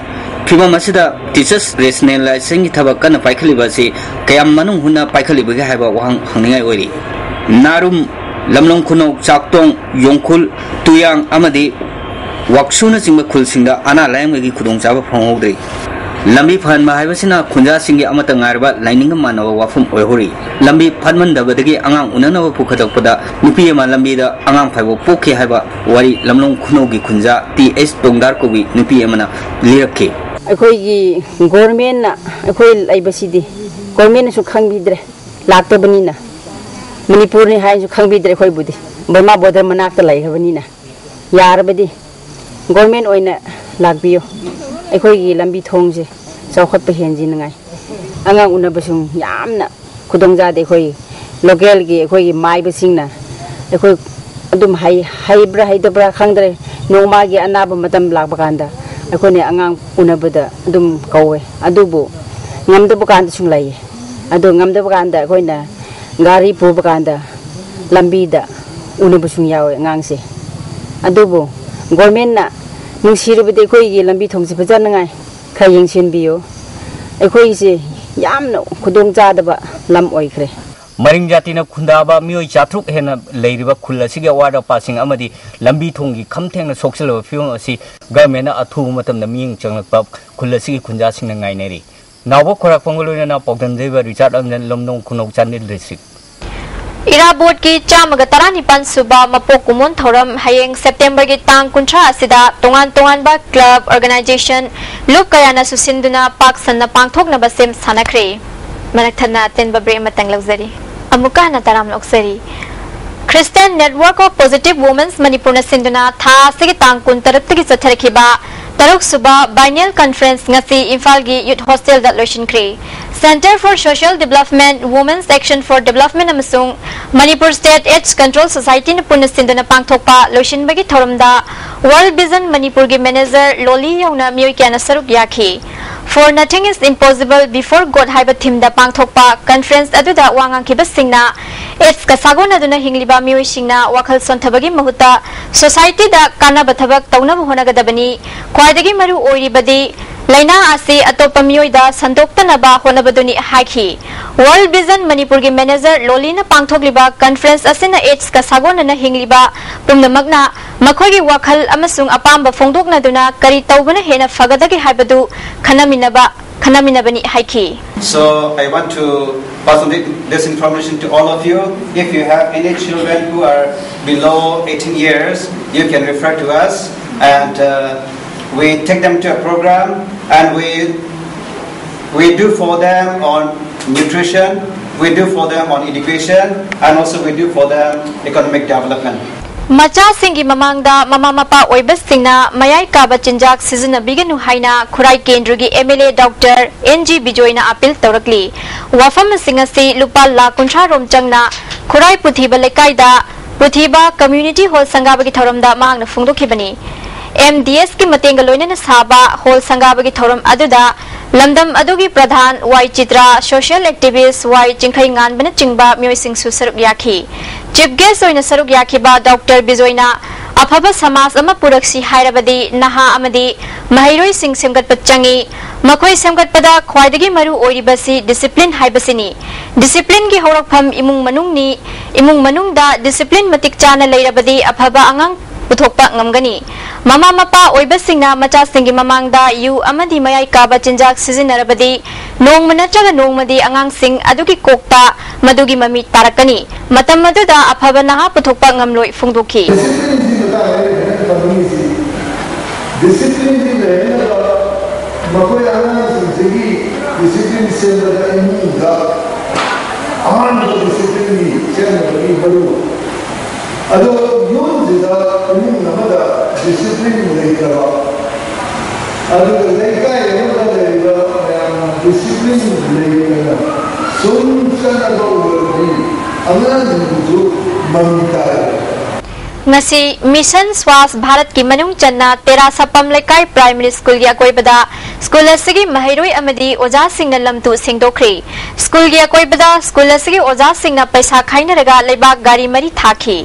ꯐꯤꯚꯝ ꯑꯁꯤꯗ ꯇꯤꯆꯔꯁ ꯔꯦꯁꯅꯦꯂꯥꯏꯖꯦꯁꯟꯒꯤ ꯊꯕꯛ ꯀꯟꯅ ꯄꯥꯏꯈꯠꯂꯤꯕ ꯑꯁꯤ ꯀꯌꯥꯝ ꯃꯅꯨꯡ ꯍꯨꯠꯅ ꯄꯥꯏꯈꯠꯂꯤꯕꯒꯦ ꯍꯥꯏꯕ ꯋꯥꯍꯪ ꯍꯪꯅꯤꯡꯉꯥꯏ ꯑꯣꯏꯔꯤ꯫ ꯅꯥꯔꯨꯝ, ꯂꯝꯂꯣꯡ ꯈꯨꯅꯧ, ꯆꯥꯛꯇꯣꯡ, ꯌꯣꯡꯈꯨꯜ, ꯇꯨꯌꯥꯡ ꯑꯃꯗꯤ ꯋꯥꯛꯁꯨꯅꯆꯤꯡꯕ ꯈꯨꯜꯁꯤꯡꯗ ꯑꯅꯥ ꯂꯥꯌꯦꯡꯕꯒꯤ ꯈꯨꯗꯣꯡꯆꯥꯕ ꯐꯪꯍꯧꯗ꯭ꯔꯤ꯫ ꯂꯝꯕꯤ ꯐꯍꯟꯕ ꯍꯥꯏꯕꯁꯤꯅ ꯈꯨꯟꯖꯥꯁꯤꯡꯒꯤ ꯑꯃꯠꯇ ꯉꯥꯏꯔꯕ ꯂꯥꯏꯅꯤꯡꯒ ꯃꯥꯟꯅꯕ ꯋꯥꯐꯝ ꯑꯣꯏꯍꯧꯔꯤ꯫ ꯂꯝꯕꯤ ꯐꯠꯃꯟꯗꯕꯗꯒꯤ ꯑꯉꯥꯡ ꯎꯅꯅꯕ ꯄꯨꯈꯠꯂꯛꯄꯗ ꯅꯨꯄꯤ ꯑꯃ ꯂꯝꯕꯤꯗ ꯑꯉꯥꯡ ꯐꯥꯏꯕꯣꯛ ꯄꯣꯛꯈꯤ ꯍꯥꯏꯕ ꯋꯥꯔꯤ ꯂꯝꯂꯣꯡ ꯈꯨꯅꯧꯒꯤ ꯈꯨꯟꯖꯥ ꯇꯤ ꯑꯦꯁ ꯇꯣꯡꯗꯥꯔ ꯀꯧꯕꯤ ꯅꯨꯄꯤ ꯑꯃꯅ ꯂꯤꯔꯛꯈꯤ꯫ ꯑꯩꯈꯣꯏꯒꯤ ꯒꯣꯔꯃꯦꯟꯅ ꯑꯩꯈꯣꯏ ꯂꯩꯕꯁꯤꯗꯤ ꯒꯣꯔꯃꯦꯟꯅꯁꯨ ꯈꯪꯕꯤꯗ꯭ꯔꯦ, ꯂꯥꯛꯇꯕꯅꯤꯅ꯫ ꯃꯅꯤꯄꯨꯔꯅꯤ ꯍꯥꯏꯅꯁꯨ ꯈꯪꯕꯤꯗ꯭ꯔꯦ ꯑꯩꯈꯣꯏꯕꯨꯗꯤ, ꯕꯔꯃꯥ ꯕꯣꯔꯗꯔ ꯃꯅꯥꯛꯇ ꯂꯩꯈ꯭ꯔꯕꯅꯤꯅ꯫ ꯌꯥꯔꯕꯗꯤ ꯒꯣꯔꯃꯦꯟ ꯑꯣꯏꯅ ꯂꯥꯛꯄꯤꯌꯨ꯫ ꯑꯩꯈꯣꯏꯒꯤ ꯂꯝꯕꯤ ꯊꯣꯡꯁꯦ ꯆꯥꯎꯈꯠꯄ ꯍꯦꯟꯖꯤꯟꯅꯉꯥꯏ꯫ ꯑꯉꯥꯡ ꯎꯅꯕꯁꯨ ꯌꯥꯝꯅ ꯈꯨꯗꯣꯡ ꯆꯥꯗꯦ꯫ ꯑꯩꯈꯣꯏ ꯂꯣꯀꯦꯜꯒꯤ ꯑꯩꯈꯣꯏꯒꯤ ꯃꯥꯏꯕꯁꯤꯡꯅ ꯑꯩꯈꯣꯏ ꯑꯗꯨꯝ ꯍꯩ ꯍꯩꯕ꯭ꯔꯥ ꯍꯩꯇꯕ꯭ꯔꯥ ꯈꯪꯗ꯭ꯔꯦ, ꯅꯣꯡꯃꯒꯤ ꯑꯅꯥꯕ ꯃꯇꯝ ꯂꯥꯛꯄ ꯀꯥꯟꯗ ꯑꯩꯈꯣꯏꯅ ꯑꯉꯥꯡ ꯎꯅꯕꯗ ꯑꯗꯨꯝ ꯀꯧꯋꯦ꯫ ꯑꯗꯨꯕꯨ ꯉꯝꯗꯕ ꯀꯥꯟꯗꯁꯨ ꯂꯩꯌꯦ꯫ ꯑꯗꯨ ꯉꯝꯗꯕ ꯀꯥꯟꯗ ꯑꯩꯈꯣꯏꯅ ꯒꯥꯔꯤ ꯄꯨꯕ ꯀꯥꯟꯗ ꯂꯝꯕꯤꯗ ꯎꯅꯕꯁꯨ ꯌꯥꯎꯋꯦ ꯑꯉꯥꯡꯁꯦ꯫ ꯑꯗꯨꯕꯨ ꯒꯣꯔꯃꯦꯟꯅ ꯅꯨꯡꯁꯤꯔꯕꯗꯤ ꯑꯩꯈꯣꯏꯒꯤ ꯂꯝꯕꯤ ꯊꯣꯡꯁꯦ ꯐꯖꯅꯉꯥꯏ ꯈꯔ ꯌꯦꯡꯁꯤꯟꯕꯤꯌꯨ꯫ ꯑꯩꯈꯣꯏꯁꯦ ꯌꯥꯝꯅ ꯈꯨꯗꯣꯡ ꯆꯥꯗꯕ ꯂꯝ ꯑꯣꯏꯈ꯭ꯔꯦ꯫ ꯃꯔꯤꯡ ꯖꯥꯇꯤꯅ ꯈꯨꯟꯗꯥꯕ ꯃꯤꯑꯣꯏ ꯆꯥꯇ꯭ꯔꯨꯛ ꯍꯦꯟꯅ ꯂꯩꯔꯤꯕ ꯈꯨꯜ ꯑꯁꯤꯒꯤ ꯑꯋꯥꯠ ꯑꯄꯥꯁꯤꯡ ꯑꯃꯗꯤ ꯂꯝꯕꯤ ꯊꯣꯡꯒꯤ ꯈꯝ ꯊꯦꯡꯅ ꯁꯣꯛꯆꯤꯜꯂꯕ ꯐꯤꯕꯝ ꯑꯁꯤ ꯒꯚꯔꯟꯃꯦꯟꯠꯅ ꯑꯊꯨꯕ ꯃꯇꯝꯗ ꯃꯤꯠꯌꯦꯡ ꯆꯪꯂꯛꯄ ꯈꯨꯜ ꯑꯁꯤꯒꯤ ꯈꯨꯟꯖꯥꯁꯤꯡꯅ ꯉꯥꯏꯅꯔꯤ꯫ ꯅꯥꯎꯕ ꯈꯣꯏꯔꯥꯛꯄꯝꯒ ꯂꯣꯏꯅꯅ ꯄꯥꯎꯗꯝꯖꯩꯕ ꯔꯤꯆꯥꯔꯗ ꯑꯝꯖꯟ, ꯂꯝꯗꯣꯡ ꯈꯨꯅꯧ, ꯆꯥꯟꯗꯦꯜ ꯗꯤꯁꯇ꯭ꯔꯤꯛ꯫ ꯏꯔꯥꯕꯣꯠꯀꯤ ꯆꯥꯝꯃꯒ ꯇꯔꯥꯅꯤꯄꯥꯟ ꯁꯨꯕ ꯃꯄꯣꯛ ꯀꯨꯝꯑꯣꯟ ꯊꯧꯔꯝ ꯍꯌꯦꯡ ꯁꯦꯞꯇꯦꯝꯕꯔꯒꯤ ꯇꯥꯡ ꯀꯨꯟꯊ꯭ꯔꯥ ꯑꯁꯤꯗ ꯇꯣꯉꯥꯟ ꯇꯣꯉꯥꯟꯕ ꯀ꯭ꯂꯕ, ꯑꯣꯔꯒꯅꯥꯏꯖꯦꯁꯟ, ꯂꯨꯞ ꯀꯌꯥꯅꯁꯨ ꯁꯤꯟꯗꯨꯅ ꯄꯥꯛ ꯁꯟꯅ ꯄꯥꯡꯊꯣꯛꯅꯕ ꯁꯦꯝ ꯁꯥꯅꯈ꯭ꯔꯦ꯫ ꯃꯔꯛ ꯊꯠꯅ ꯑꯇꯦꯟꯕ ꯕ꯭ꯔꯦꯛ ꯑꯃꯇꯪ ꯂꯧꯖꯔꯤ꯫ ꯑꯃꯨꯛꯀ ꯍꯟꯅ ꯇꯔꯥꯝꯅ ꯑꯣꯛꯆꯔꯤ꯫ Christian Network of Positive Women's ꯃꯅꯤꯄꯨꯔꯅ ꯁꯤꯟꯗꯨꯅ ꯊꯥ ꯑꯁꯤꯒꯤ ꯇꯥꯡ ꯀꯨꯟꯇꯔꯨꯛꯇꯒꯤ ꯆꯠꯊꯔꯛꯈꯤꯕ ꯇꯔꯨꯛ ꯁꯨꯕ Biennial Conference ꯉꯁꯤ ꯏꯝꯐꯥꯜꯒꯤ Youth Hostel ꯗ ꯂꯣꯏꯁꯤꯟꯈ꯭ꯔꯦ꯫ Centre for Social Development, Women's Action for Development ꯑꯃꯁꯨꯡ Manipur State AIDS Control Society ꯅ ꯄꯨꯟꯅ ꯁꯤꯟꯗꯨꯅ ꯄꯥꯡꯊꯣꯛꯄ ꯂꯣꯏꯁꯤꯟꯕꯒꯤ ꯊꯧꯔꯝꯗ World Vision ꯃꯅꯤꯄꯨꯔꯒꯤ manager ꯂꯣꯂꯤ ꯌꯧꯅ ꯃꯤꯑꯣꯏ ꯀꯌꯥꯅ ꯁꯔꯨꯛ ꯌꯥꯈꯤ꯫ For Nothing Is Impossible Before God ꯍꯥꯏꯕ theme ꯗ ꯄꯥꯡꯊꯣꯛꯄ conference ꯑꯗꯨꯗ ꯋꯥ ꯉꯥꯡꯈꯤꯕꯁꯤꯡꯅ AIDS ꯀ ꯁꯥꯒꯣꯟꯅꯗꯨꯅ ꯍꯤꯡꯂꯤꯕ ꯃꯤꯑꯣꯏꯁꯤꯡꯅ ꯋꯥꯈꯜ ꯁꯣꯟꯊꯕꯒꯤ ꯃꯍꯨꯠꯇ society ꯗ ꯀꯥꯟꯅꯕ ꯊꯕꯛ ꯇꯧꯅꯕ ꯍꯣꯠꯅꯒꯗꯕꯅꯤ꯫ ꯈ꯭ꯋꯥꯏꯗꯒꯤ ꯃꯔꯨ ꯑꯣꯏꯔꯤꯕꯗꯤ ꯂꯥꯏꯅꯥ ꯑꯁꯤ ꯑꯇꯣꯞꯄ ꯃꯤꯑꯣꯏꯗ ꯁꯟꯗꯣꯛꯇꯅꯕ ꯍꯣꯠꯅꯕꯗꯨꯅꯤ ꯍꯥꯏꯈꯤ꯫ World Vision ꯃꯅꯤꯄꯨꯔꯒꯤ manager ꯂꯣꯂꯤꯅ ꯄꯥꯡꯊꯣꯛꯂꯤꯕ conference ꯑꯁꯤꯅ AIDS ꯀ ꯁꯥꯒꯣꯟꯅꯅ ꯍꯤꯡꯂꯤꯕ ꯄꯨꯝꯅꯃꯛꯅ ꯃꯈꯣꯏꯒꯤ ꯋꯥꯈꯜ ꯑꯃꯁꯨꯡ ꯑꯄꯥꯝꯕ ꯐꯣꯡꯗꯣꯛꯅꯗꯨꯅ ꯀꯔꯤ ꯇꯧꯕꯅ ꯍꯦꯟꯅ ꯐꯒꯗꯒꯦ ꯍꯥꯏꯕꯗꯨ ꯈꯟꯅꯃꯤꯟꯅꯕ, ꯈꯟꯅꯃꯤꯟꯅꯕꯅꯤ ꯍꯥꯏꯈꯤ꯫ So I want to pass on thi- this information to all of you. If you have any children who are below eighteen years, you can refer to us, and uh, we take them to a program, and we we do for them on nutrition, we do for them on education, and also we do for them economic development. ꯃꯆꯥꯁꯤꯡꯒꯤ ꯃꯃꯥꯡꯗ ꯃꯃꯥ ꯃꯄꯥ ꯑꯣꯏꯕꯁꯤꯡꯅ ꯃꯌꯥꯏ ꯀꯥꯕ ꯆꯤꯟꯖꯥꯛ ꯁꯤꯖꯤꯟꯅꯕꯤꯒꯅꯨ ꯍꯥꯏꯅ ꯈꯨꯔꯥꯏ ꯀꯦꯟꯗ꯭ꯔꯒꯤ MLA Doctor N G ꯕꯤꯖꯣꯏꯅ appeal ꯇꯧꯔꯛꯂꯤ꯫ ꯋꯥꯐꯝꯁꯤꯡ ꯑꯁꯤ ꯂꯨꯄꯥ ꯂꯥꯈ ꯀꯨꯟꯊ꯭ꯔꯥ ꯔꯣꯝ ꯆꯪꯅ ꯈꯨꯔꯥꯏ ꯄꯨꯊꯤꯕ ꯂꯩꯀꯥꯏꯗ ꯄꯨꯊꯤꯕ Community Hall ꯁꯪꯒꯥꯕꯒꯤ ꯊꯧꯔꯝꯗ ꯃꯍꯥꯛꯅ ꯐꯣꯡꯗꯣꯛꯈꯤꯕꯅꯤ꯫ MDS ꯀꯤ ꯃꯇꯦꯡꯒ ꯂꯣꯏꯅꯅ ꯁꯥꯕ hall ꯁꯪꯒꯥꯕꯒꯤ ꯊꯧꯔꯝ ꯑꯗꯨꯗ ꯂꯝꯗꯝ ꯑꯗꯨꯒꯤ ꯄ꯭ꯔꯙꯥꯟ ꯋꯥꯏ ꯆꯤꯇ꯭ꯔꯥ, social activist ꯋꯥꯏ ꯆꯤꯡꯈꯩ ꯉꯥꯟꯕꯅꯆꯤꯡꯕ ꯃꯤꯑꯣꯏꯁꯤꯡꯁꯨ ꯁꯔꯨꯛ ꯌꯥꯈꯤ꯫ Chief guest ꯑꯣꯏꯅ ꯁꯔꯨꯛ ꯌꯥꯈꯤꯕ Doctor ꯕꯤꯖꯣꯏꯅ ꯑꯐꯕ ꯁꯃꯥꯖ ꯑꯃ ꯄꯨꯔꯛꯁꯤ ꯍꯥꯏꯔꯕꯗꯤ ꯅꯍꯥ ꯑꯃꯗꯤ ꯃꯍꯩꯔꯣꯏꯁꯤꯡ ꯁꯦꯝꯒꯠꯄ ꯆꯪꯏ꯫ ꯃꯈꯣꯏ ꯁꯦꯝꯒꯠꯄꯗ ꯈ꯭ꯋꯥꯏꯗꯒꯤ ꯃꯔꯨ ꯑꯣꯏꯔꯤꯕꯁꯤ discipline ꯍꯥꯏꯕꯁꯤꯅꯤ꯫ Discipline ꯒꯤ ꯍꯧꯔꯛꯐꯝ ꯏꯃꯨꯡ ꯃꯅꯨꯡꯅꯤ꯫ ꯏꯃꯨꯡ ꯃꯅꯨꯡꯗ discipline ꯃꯇꯤꯛ ꯆꯥꯅ ꯂꯩꯔꯕꯗꯤ ꯑꯐꯕ ꯑꯉꯥꯡ ꯄꯨꯊꯣꯛꯄ ꯉꯝꯒꯅꯤ꯫ ꯃꯃꯥ ꯃꯄꯥ ꯑꯣꯏꯕꯁꯤꯡꯅ ꯃꯆꯥꯁꯤꯡꯒꯤ ꯃꯃꯥꯡꯗ ꯌꯨ ꯑꯃꯗꯤ ꯃꯌꯥꯏ ꯀꯥꯕ ꯆꯤꯟꯖꯥꯛ ꯁꯤꯖꯤꯟꯅꯔꯕꯗꯤ ꯅꯣꯡꯃ ꯅꯠꯇ꯭ꯔꯒ ꯅꯣꯡꯃꯗꯤ ꯑꯉꯥꯡꯁꯤꯡ ꯑꯗꯨꯒꯤ ꯀꯣꯛꯇ ꯃꯗꯨꯒꯤ ꯃꯃꯤ ꯇꯥꯔꯛꯀꯅꯤ꯫ ꯃꯇꯝ ꯑꯗꯨꯗ ꯑꯐꯕ ꯅꯍꯥ ꯄꯨꯊꯣꯛꯄ ꯉꯝꯂꯣꯏ ꯐꯣꯡꯗꯣꯛꯈꯤ꯫ Discipline ꯁꯤ ꯃꯇꯥꯡ ꯑꯩꯅ ꯈꯤꯇꯪ ꯄꯟꯅꯤꯡꯉꯤꯁꯤ, discipline ꯁꯤ ꯂꯩꯍꯟꯅꯕ ꯃꯈꯣꯏ ꯑꯉꯥꯡꯁꯤꯡꯁꯤꯒꯤ discipline ꯁꯦꯝꯕꯗ ꯏꯃꯨꯡꯗ ꯑꯍꯥꯟꯕ discipline ꯒꯤ ꯁꯦꯝꯅꯕꯒꯤ ꯃꯔꯨ꯫ ꯑꯗꯣ ꯌꯨꯝꯁꯤꯗ ꯏꯃꯨꯡ ꯑꯃꯗ discipline ꯂꯩꯇꯕ, ꯑꯗꯨꯒ ꯂꯩꯀꯥꯏ ꯑꯃꯗ ꯂꯩꯔꯤꯕ ꯃꯌꯥꯝꯅ ꯗꯤꯁꯤꯄ꯭ꯂꯤꯟ ꯂꯩꯇꯅ ꯁꯨꯝ ꯆꯠꯅꯕ ꯑꯣꯏꯔꯗꯤ ꯑꯉꯥꯡꯁꯤꯡꯗꯨꯁꯨ ꯃꯃꯤ ꯇꯥꯔꯦ꯫ ꯉꯁꯤ ꯃꯤꯁꯟ ꯁ꯭ꯋꯥꯁ ꯚꯥꯔꯠꯀꯤ ꯃꯅꯨꯡ ꯆꯟꯅ ꯇꯦꯔꯥꯁꯥꯄꯝ ꯂꯩꯀꯥꯏ ꯄ꯭ꯔꯥꯏꯃꯔꯤ ꯁ꯭ꯀꯨꯜꯒꯤ ꯑꯀꯣꯏꯕꯗ ꯁ꯭ꯀꯨꯜ ꯑꯁꯤꯒꯤ ꯃꯍꯩꯔꯣꯏ ꯑꯃꯗꯤ ꯑꯣꯖꯥꯁꯤꯡꯅ ꯂꯝꯇꯨ ꯁꯦꯡꯗꯣꯛꯈ꯭ꯔꯤ꯫ ꯁ꯭ꯀꯨꯜꯒꯤ ꯑꯀꯣꯏꯕꯗ ꯁ꯭ꯀꯨꯜ ꯑꯁꯤꯒꯤ ꯑꯣꯖꯥꯁꯤꯡꯅ ꯄꯩꯁꯥ ꯈꯥꯏꯅꯔꯒ ꯂꯩꯕꯥꯛ ꯒꯥꯔꯤ ꯃꯔꯤ ꯊꯥꯈꯤ꯫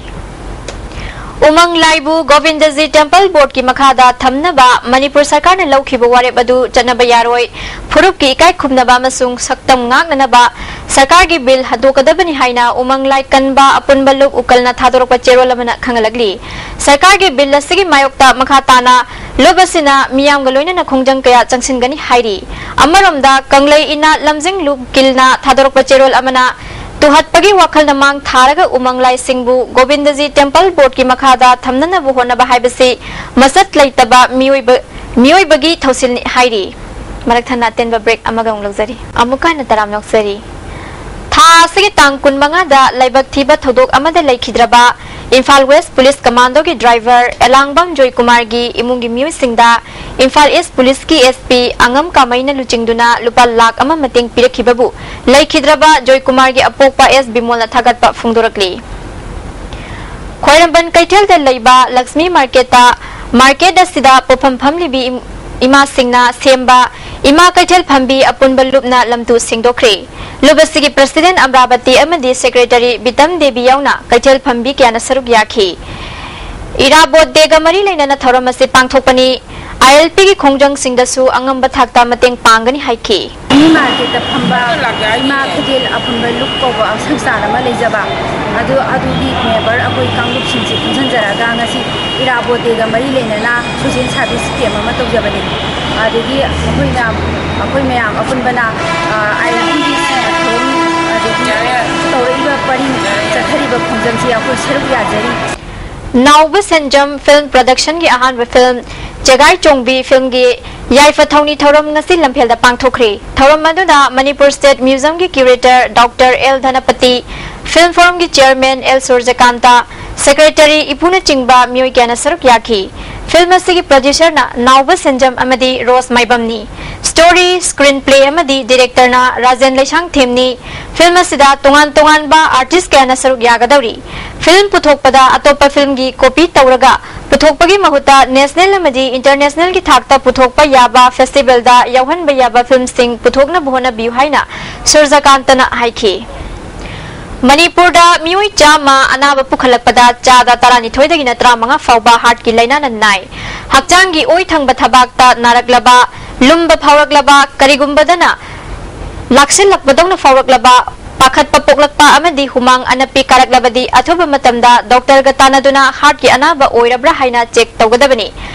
ꯎꯃꯪ ꯂꯥꯏꯕꯨ ꯒꯣꯕꯤꯟꯗꯖꯤ ꯇꯦꯝꯄꯜ ꯕꯣꯔꯗꯀꯤ ꯃꯈꯥꯗ ꯊꯝꯅꯕ ꯃꯅꯤꯄꯨꯔ ꯁꯔꯀꯥꯔꯅ ꯂꯧꯈꯤꯕ ꯋꯥꯔꯦꯞ ꯑꯗꯨ ꯆꯠꯅꯕ ꯌꯥꯔꯣꯏ, ꯐꯨꯔꯨꯞꯀꯤ ꯏꯀꯥꯏ ꯈꯨꯝꯅꯕ ꯑꯃꯁꯨꯡ ꯁꯛꯇꯝ ꯉꯥꯛꯅꯅꯕ ꯁꯔꯀꯥꯔꯒꯤ ꯕꯤꯜ ꯍꯟꯗꯣꯛꯀꯗꯕꯅꯤ ꯍꯥꯏꯅ ꯎꯃꯪ ꯂꯥꯏ ꯀꯟꯕ ꯑꯄꯨꯟꯕ ꯂꯨꯞ ꯎꯀꯜꯅ ꯊꯥꯗꯣꯔꯛꯄ ꯆꯦꯔꯣꯜ ꯑꯃꯅ ꯈꯪꯍꯜꯂꯛꯂꯤ꯫ ꯁꯔꯀꯥꯔꯒꯤ ꯕꯤꯜ ꯑꯁꯤꯒꯤ ꯃꯥꯌꯣꯛꯇ ꯃꯈꯥ ꯇꯥꯅ ꯂꯨꯞ ꯑꯁꯤꯅ ꯃꯤꯌꯥꯝꯒ ꯂꯣꯏꯅꯅ ꯈꯣꯡꯖꯪ ꯀꯌꯥ ꯆꯪꯁꯤꯟꯒꯅꯤ ꯍꯥꯏꯔꯤ꯫ ꯑꯃꯔꯣꯝꯗ ꯀꯪꯂꯩ ꯏꯅꯥꯠ ꯂꯝꯖꯤꯡ ꯂꯨꯞ ꯀꯤꯜꯅ ꯊꯥꯗꯣꯔꯛꯄ ꯆꯦꯔꯣꯜ ꯑꯃꯅ ꯇꯨꯍꯠꯄꯒꯤ ꯋꯥꯈꯜꯅ ꯃꯥꯡ ꯊꯥꯔꯒ ꯎꯃꯪ ꯂꯥꯏꯁꯤꯡꯕꯨ ꯒꯣꯕꯤꯟꯗꯖꯤ ꯇꯦꯝꯄꯜ ꯕꯣꯔꯗꯀꯤ ꯃꯈꯥꯗ ꯊꯝꯅꯅꯕ ꯍꯣꯠꯅꯕ ꯍꯥꯏꯕꯁꯤ ꯃꯆꯠ ꯂꯩꯇꯕ ꯃꯤꯑꯣꯏꯕ, ꯃꯤꯑꯣꯏꯕꯒꯤ ꯊꯧꯁꯤꯜꯅꯤ ꯍꯥꯏꯔꯤ꯫ ꯃꯔꯛ ꯊꯠꯅ ꯑꯇꯦꯟꯕ ꯕ꯭ꯔꯦꯛ ꯑꯃꯒ ꯑꯃꯨꯛ ꯂꯧꯖꯔꯤ꯫ ꯑꯃꯨꯛꯀ ꯍꯟꯅ ꯇꯔꯥꯝꯅ ꯑꯣꯛꯆꯔꯤ꯫ ꯊꯥ ꯑꯁꯤꯒꯤ ꯇꯥꯡ ꯀꯨꯟꯃꯉꯥꯗ ꯂꯥꯏꯕꯛ ꯊꯤꯕ ꯊꯧꯗꯣꯛ ꯑꯃꯗ ꯂꯩꯈꯤꯗ꯭ꯔꯕ ꯏꯝꯐꯥꯜ ꯋꯦꯁ ꯄꯨꯂꯤꯁ ꯀꯃꯥꯟꯗꯣꯒꯤ ꯗ꯭ꯔꯥꯏꯚꯔ ꯑꯦꯂꯥꯡꯕꯝ ꯖꯣꯏꯀꯨꯃꯥꯔꯒꯤ ꯏꯃꯨꯡꯒꯤ ꯃꯤꯑꯣꯏꯁꯤꯡꯗ ꯏꯝꯐꯥꯜ ꯏꯁ ꯄꯨꯂꯤꯁꯀꯤ ꯑꯦꯁ ꯄꯤ ꯑꯉꯝ ꯀꯥꯃꯩꯅ ꯂꯨꯆꯤꯡꯗꯨꯅ ꯂꯨꯄꯥ ꯂꯥꯈ ꯑꯃ ꯃꯇꯦꯡ ꯄꯤꯔꯛꯈꯤꯕꯕꯨ ꯂꯩꯈꯤꯗ꯭ꯔꯕ ꯖꯣꯏꯀꯨꯃꯥꯔꯒꯤ ꯑꯄꯣꯛꯄ ꯑꯦꯁ ꯕꯤꯃꯣꯜꯅ ꯊꯥꯒꯠꯄ ꯐꯣꯡꯗꯣꯔꯛꯂꯤ꯫ ꯈ꯭ꯋꯥꯏꯔꯝꯕꯟ ꯀꯩꯊꯦꯜꯗ ꯂꯩꯕ ꯂꯛꯁꯃꯤ ꯃꯥꯔꯀꯦꯠꯇ, ꯃꯥꯔꯀꯦꯠ ꯑꯁꯤꯗ ꯄꯣꯠꯐꯝ ꯐꯝꯂꯤꯕꯤ ꯏꯝ-, ꯏꯃꯥꯁꯤꯡꯅ ꯁꯦꯝꯕ ꯏꯃꯥ ꯀꯩꯊꯦꯜ ꯐꯝꯕꯤ ꯑꯄꯨꯟꯕ ꯂꯨꯞꯅ ꯂꯝꯇꯨ ꯁꯦꯡꯗꯣꯛꯈ꯭ꯔꯦ꯫ ꯂꯨꯞ ꯑꯁꯤꯒꯤ ꯄ꯭ꯔꯁꯤꯗꯦꯟ ꯑꯃꯔꯥꯕꯇꯤ ꯑꯃꯗꯤ ꯁꯦꯀ꯭ꯔꯦꯇꯔꯤ ꯕꯤꯇꯝ ꯗꯦꯕꯤ ꯌꯥꯎꯅ ꯀꯩꯊꯦꯜ ꯐꯝꯕꯤ ꯀꯌꯥꯅ ꯁꯔꯨꯛ ꯌꯥꯈꯤ꯫ ꯏꯔꯥꯕꯣꯠ ꯗꯦꯒ ꯃꯔꯤ ꯂꯩꯅꯅ ꯊꯧꯔꯝ ꯑꯁꯤ ꯄꯥꯡꯊꯣꯛꯄꯅꯤ꯫ ꯑꯥꯏ ꯑꯦꯜ ꯄꯤꯒꯤ ꯈꯣꯡꯖꯪꯁꯤꯡꯗꯁꯨ ꯑꯉꯝꯕ ꯊꯥꯛꯇ ꯃꯇꯦꯡ ꯄꯥꯡꯒꯅꯤ ꯍꯥꯏꯈꯤ꯫ ꯃꯤ ꯃꯥꯔꯀꯦꯠꯇ ꯐꯝꯕ ꯏꯃꯥ ꯀꯩꯊꯦꯜ ꯑꯄꯨꯟꯕ ꯂꯨꯞ ꯀꯧꯕ ꯁꯪꯁꯊꯥꯟ ꯑꯃ ꯂꯩꯖꯕ, ꯑꯗꯨ, ꯑꯗꯨꯒꯤ ꯃꯦꯝꯕꯔ ꯑꯩꯈꯣꯏ ꯀꯥꯡꯂꯨꯞꯁꯤꯡꯁꯦ ꯄꯨꯟꯁꯤꯟꯖꯔꯒ ꯉꯁꯤ ꯏꯔꯥꯕꯣꯠ ꯗꯦꯒ ꯃꯔꯤ ꯂꯩꯅꯅ ꯁꯣꯁꯦꯜ ꯁꯥꯔꯚꯤꯁ ꯀꯦꯝ ꯑꯃ ꯇꯧꯖꯕꯅꯤ꯫ ꯑꯗꯒꯤ ꯑꯩꯈꯣꯏꯅ, ꯑꯩꯈꯣꯏ ꯃꯌꯥꯝ ꯑꯄꯨꯟꯕꯅ, ꯑ, ꯑꯥꯏ ꯑꯦꯜ ꯄꯤꯒꯤ ꯊꯧꯔꯝ, ꯑꯗꯒꯤ ꯇꯧꯔꯛꯏꯕ ꯄꯔꯤꯡ, ꯆꯠꯊꯔꯤꯕ ꯈꯣꯡꯖꯪꯁꯤ ꯑꯩꯈꯣꯏ ꯁꯔꯨꯛ ꯌꯥꯖꯔꯤ꯫ ꯅꯥꯎꯕ ꯁꯦꯟꯖꯝ ꯐꯤꯜꯝ ꯄ꯭ꯔꯣꯗꯛꯁꯟꯒꯤ ꯑꯍꯥꯟꯕ ꯐꯤꯜꯝ ꯆꯦꯒꯥꯏ ꯆꯣꯡꯕꯤ ꯐꯤꯜꯝꯒꯤ ꯌꯥꯏꯐ ꯊꯧꯅꯤ ꯊꯧꯔꯝ ꯉꯁꯤ ꯂꯝꯐꯦꯜꯗ ꯄꯥꯡꯊꯣꯛꯈ꯭ꯔꯦ꯫ ꯊꯧꯔꯝ ꯑꯗꯨꯗ ꯃꯅꯤꯄꯨꯔ ꯁ꯭ꯇꯦꯠ ꯃ꯭ꯌꯨꯖꯤꯌꯝꯒꯤ curator doctor L Dhanapati, film ꯐꯣꯔꯝꯒꯤ ꯆꯤꯌꯔꯃꯦꯟ ꯑꯦꯜ ꯁꯨꯔꯖꯀꯥꯟꯇ, ꯁꯦꯀ꯭ꯔꯦꯇꯔꯤ, ꯏꯄꯨꯅꯆꯤꯡꯕ ꯃꯤꯑꯣꯏ ꯀꯌꯥꯅ ꯁꯔꯨꯛ ꯌꯥꯈꯤ꯫ ꯐꯤꯜꯝ ꯑꯁꯤꯒꯤ ꯄ꯭ꯔꯣꯗ꯭ꯌꯨꯁꯔꯅ ꯅꯥꯎꯕ ꯁꯦꯟꯖꯝ ꯑꯃꯗꯤ ꯔꯣꯁ ꯃꯥꯏꯕꯝꯅꯤ꯫ ꯁ꯭ꯇꯣꯔꯤ, ꯁ꯭ꯀ꯭ꯔꯤꯟ ꯄ꯭ꯂꯦ ꯑꯃꯗꯤ ꯗꯤꯔꯦꯛꯇꯔꯅ ꯔꯥꯖꯦꯟ ꯂꯩꯁꯥꯡꯊꯦꯝꯅꯤ꯫ ꯐꯤꯜꯝ ꯑꯁꯤꯗ ꯇꯣꯉꯥꯟ ꯇꯣꯉꯥꯟꯕ ꯑꯥꯔꯇꯤꯁ ꯀꯌꯥꯅ ꯁꯔꯨꯛ ꯌꯥꯒꯗꯧꯔꯤ꯫ ꯐꯤꯜꯝ ꯄꯨꯊꯣꯛꯄꯗ ꯑꯇꯣꯞꯄ ꯐꯤꯜꯝꯒꯤ ꯀꯣꯄꯤ ꯇꯧꯔꯒ ꯄꯨꯊꯣꯛꯄꯒꯤ ꯃꯍꯨꯠꯇ ꯅꯦꯁꯅꯦꯜ ꯑꯃꯗꯤ ꯏꯟꯇꯔꯅꯦꯁꯅꯦꯜꯒꯤ ꯊꯥꯛꯇ ꯄꯨꯊꯣꯛꯄ ꯌꯥꯕ ꯐꯦꯁꯇꯤꯚꯦꯜꯗ ꯌꯥꯎꯍꯟꯕ ꯌꯥꯕ ꯐꯤꯜꯝꯁꯤꯡ ꯄꯨꯊꯣꯛꯅꯕ ꯍꯣꯠꯅꯕꯤꯌꯨ ꯍꯥꯏꯅ ꯁꯨꯔꯖꯀꯥꯟꯇꯅ ꯍꯥꯏꯈꯤ꯫ ꯃꯅꯤꯄꯨꯔꯗ ꯃꯤꯑꯣꯏ ꯆꯥꯝꯃ ꯑꯅꯥꯕ ꯄꯨꯈꯠꯂꯛꯄꯗ ꯆꯥꯗ ꯇꯔꯥꯅꯤꯊꯣꯏꯗꯒꯤꯅ ꯇꯔꯥꯃꯉꯥ ꯐꯥꯎꯕ ꯍꯥꯔꯠꯀꯤ ꯂꯥꯏꯅꯥꯅ ꯅꯥꯏ꯫ ꯍꯛꯆꯥꯡꯒꯤ ꯑꯣꯏ ꯊꯪꯕ ꯊꯕꯥꯛꯇ ꯅꯥꯔꯛꯂꯕ, ꯂꯨꯝꯕ ꯐꯥꯎꯔꯛꯂꯕ, ꯀꯔꯤꯒꯨꯝꯕꯗꯅ ꯂꯥꯛꯁꯤꯜꯂꯛꯄꯗꯧꯅ ꯐꯥꯎꯔꯛꯂꯕ, ꯄꯥꯈꯠꯄ ꯄꯣꯛꯂꯛꯄ ꯑꯃꯗꯤ ꯍꯨꯃꯥꯡ ꯑꯅꯞꯄꯤ ꯀꯥꯔꯛꯂꯕꯗꯤ ꯑꯊꯨꯕ ꯃꯇꯝꯗ ꯗꯣꯛꯇꯔꯒ ꯇꯥꯟꯅꯗꯨꯅ ꯍꯥꯔꯠꯀꯤ ꯑꯅꯥꯕ ꯑꯣꯏꯔꯕ꯭ꯔꯥ ꯍꯥꯏꯅ ꯆꯦꯛ ꯇꯧꯒꯗꯕꯅꯤ꯫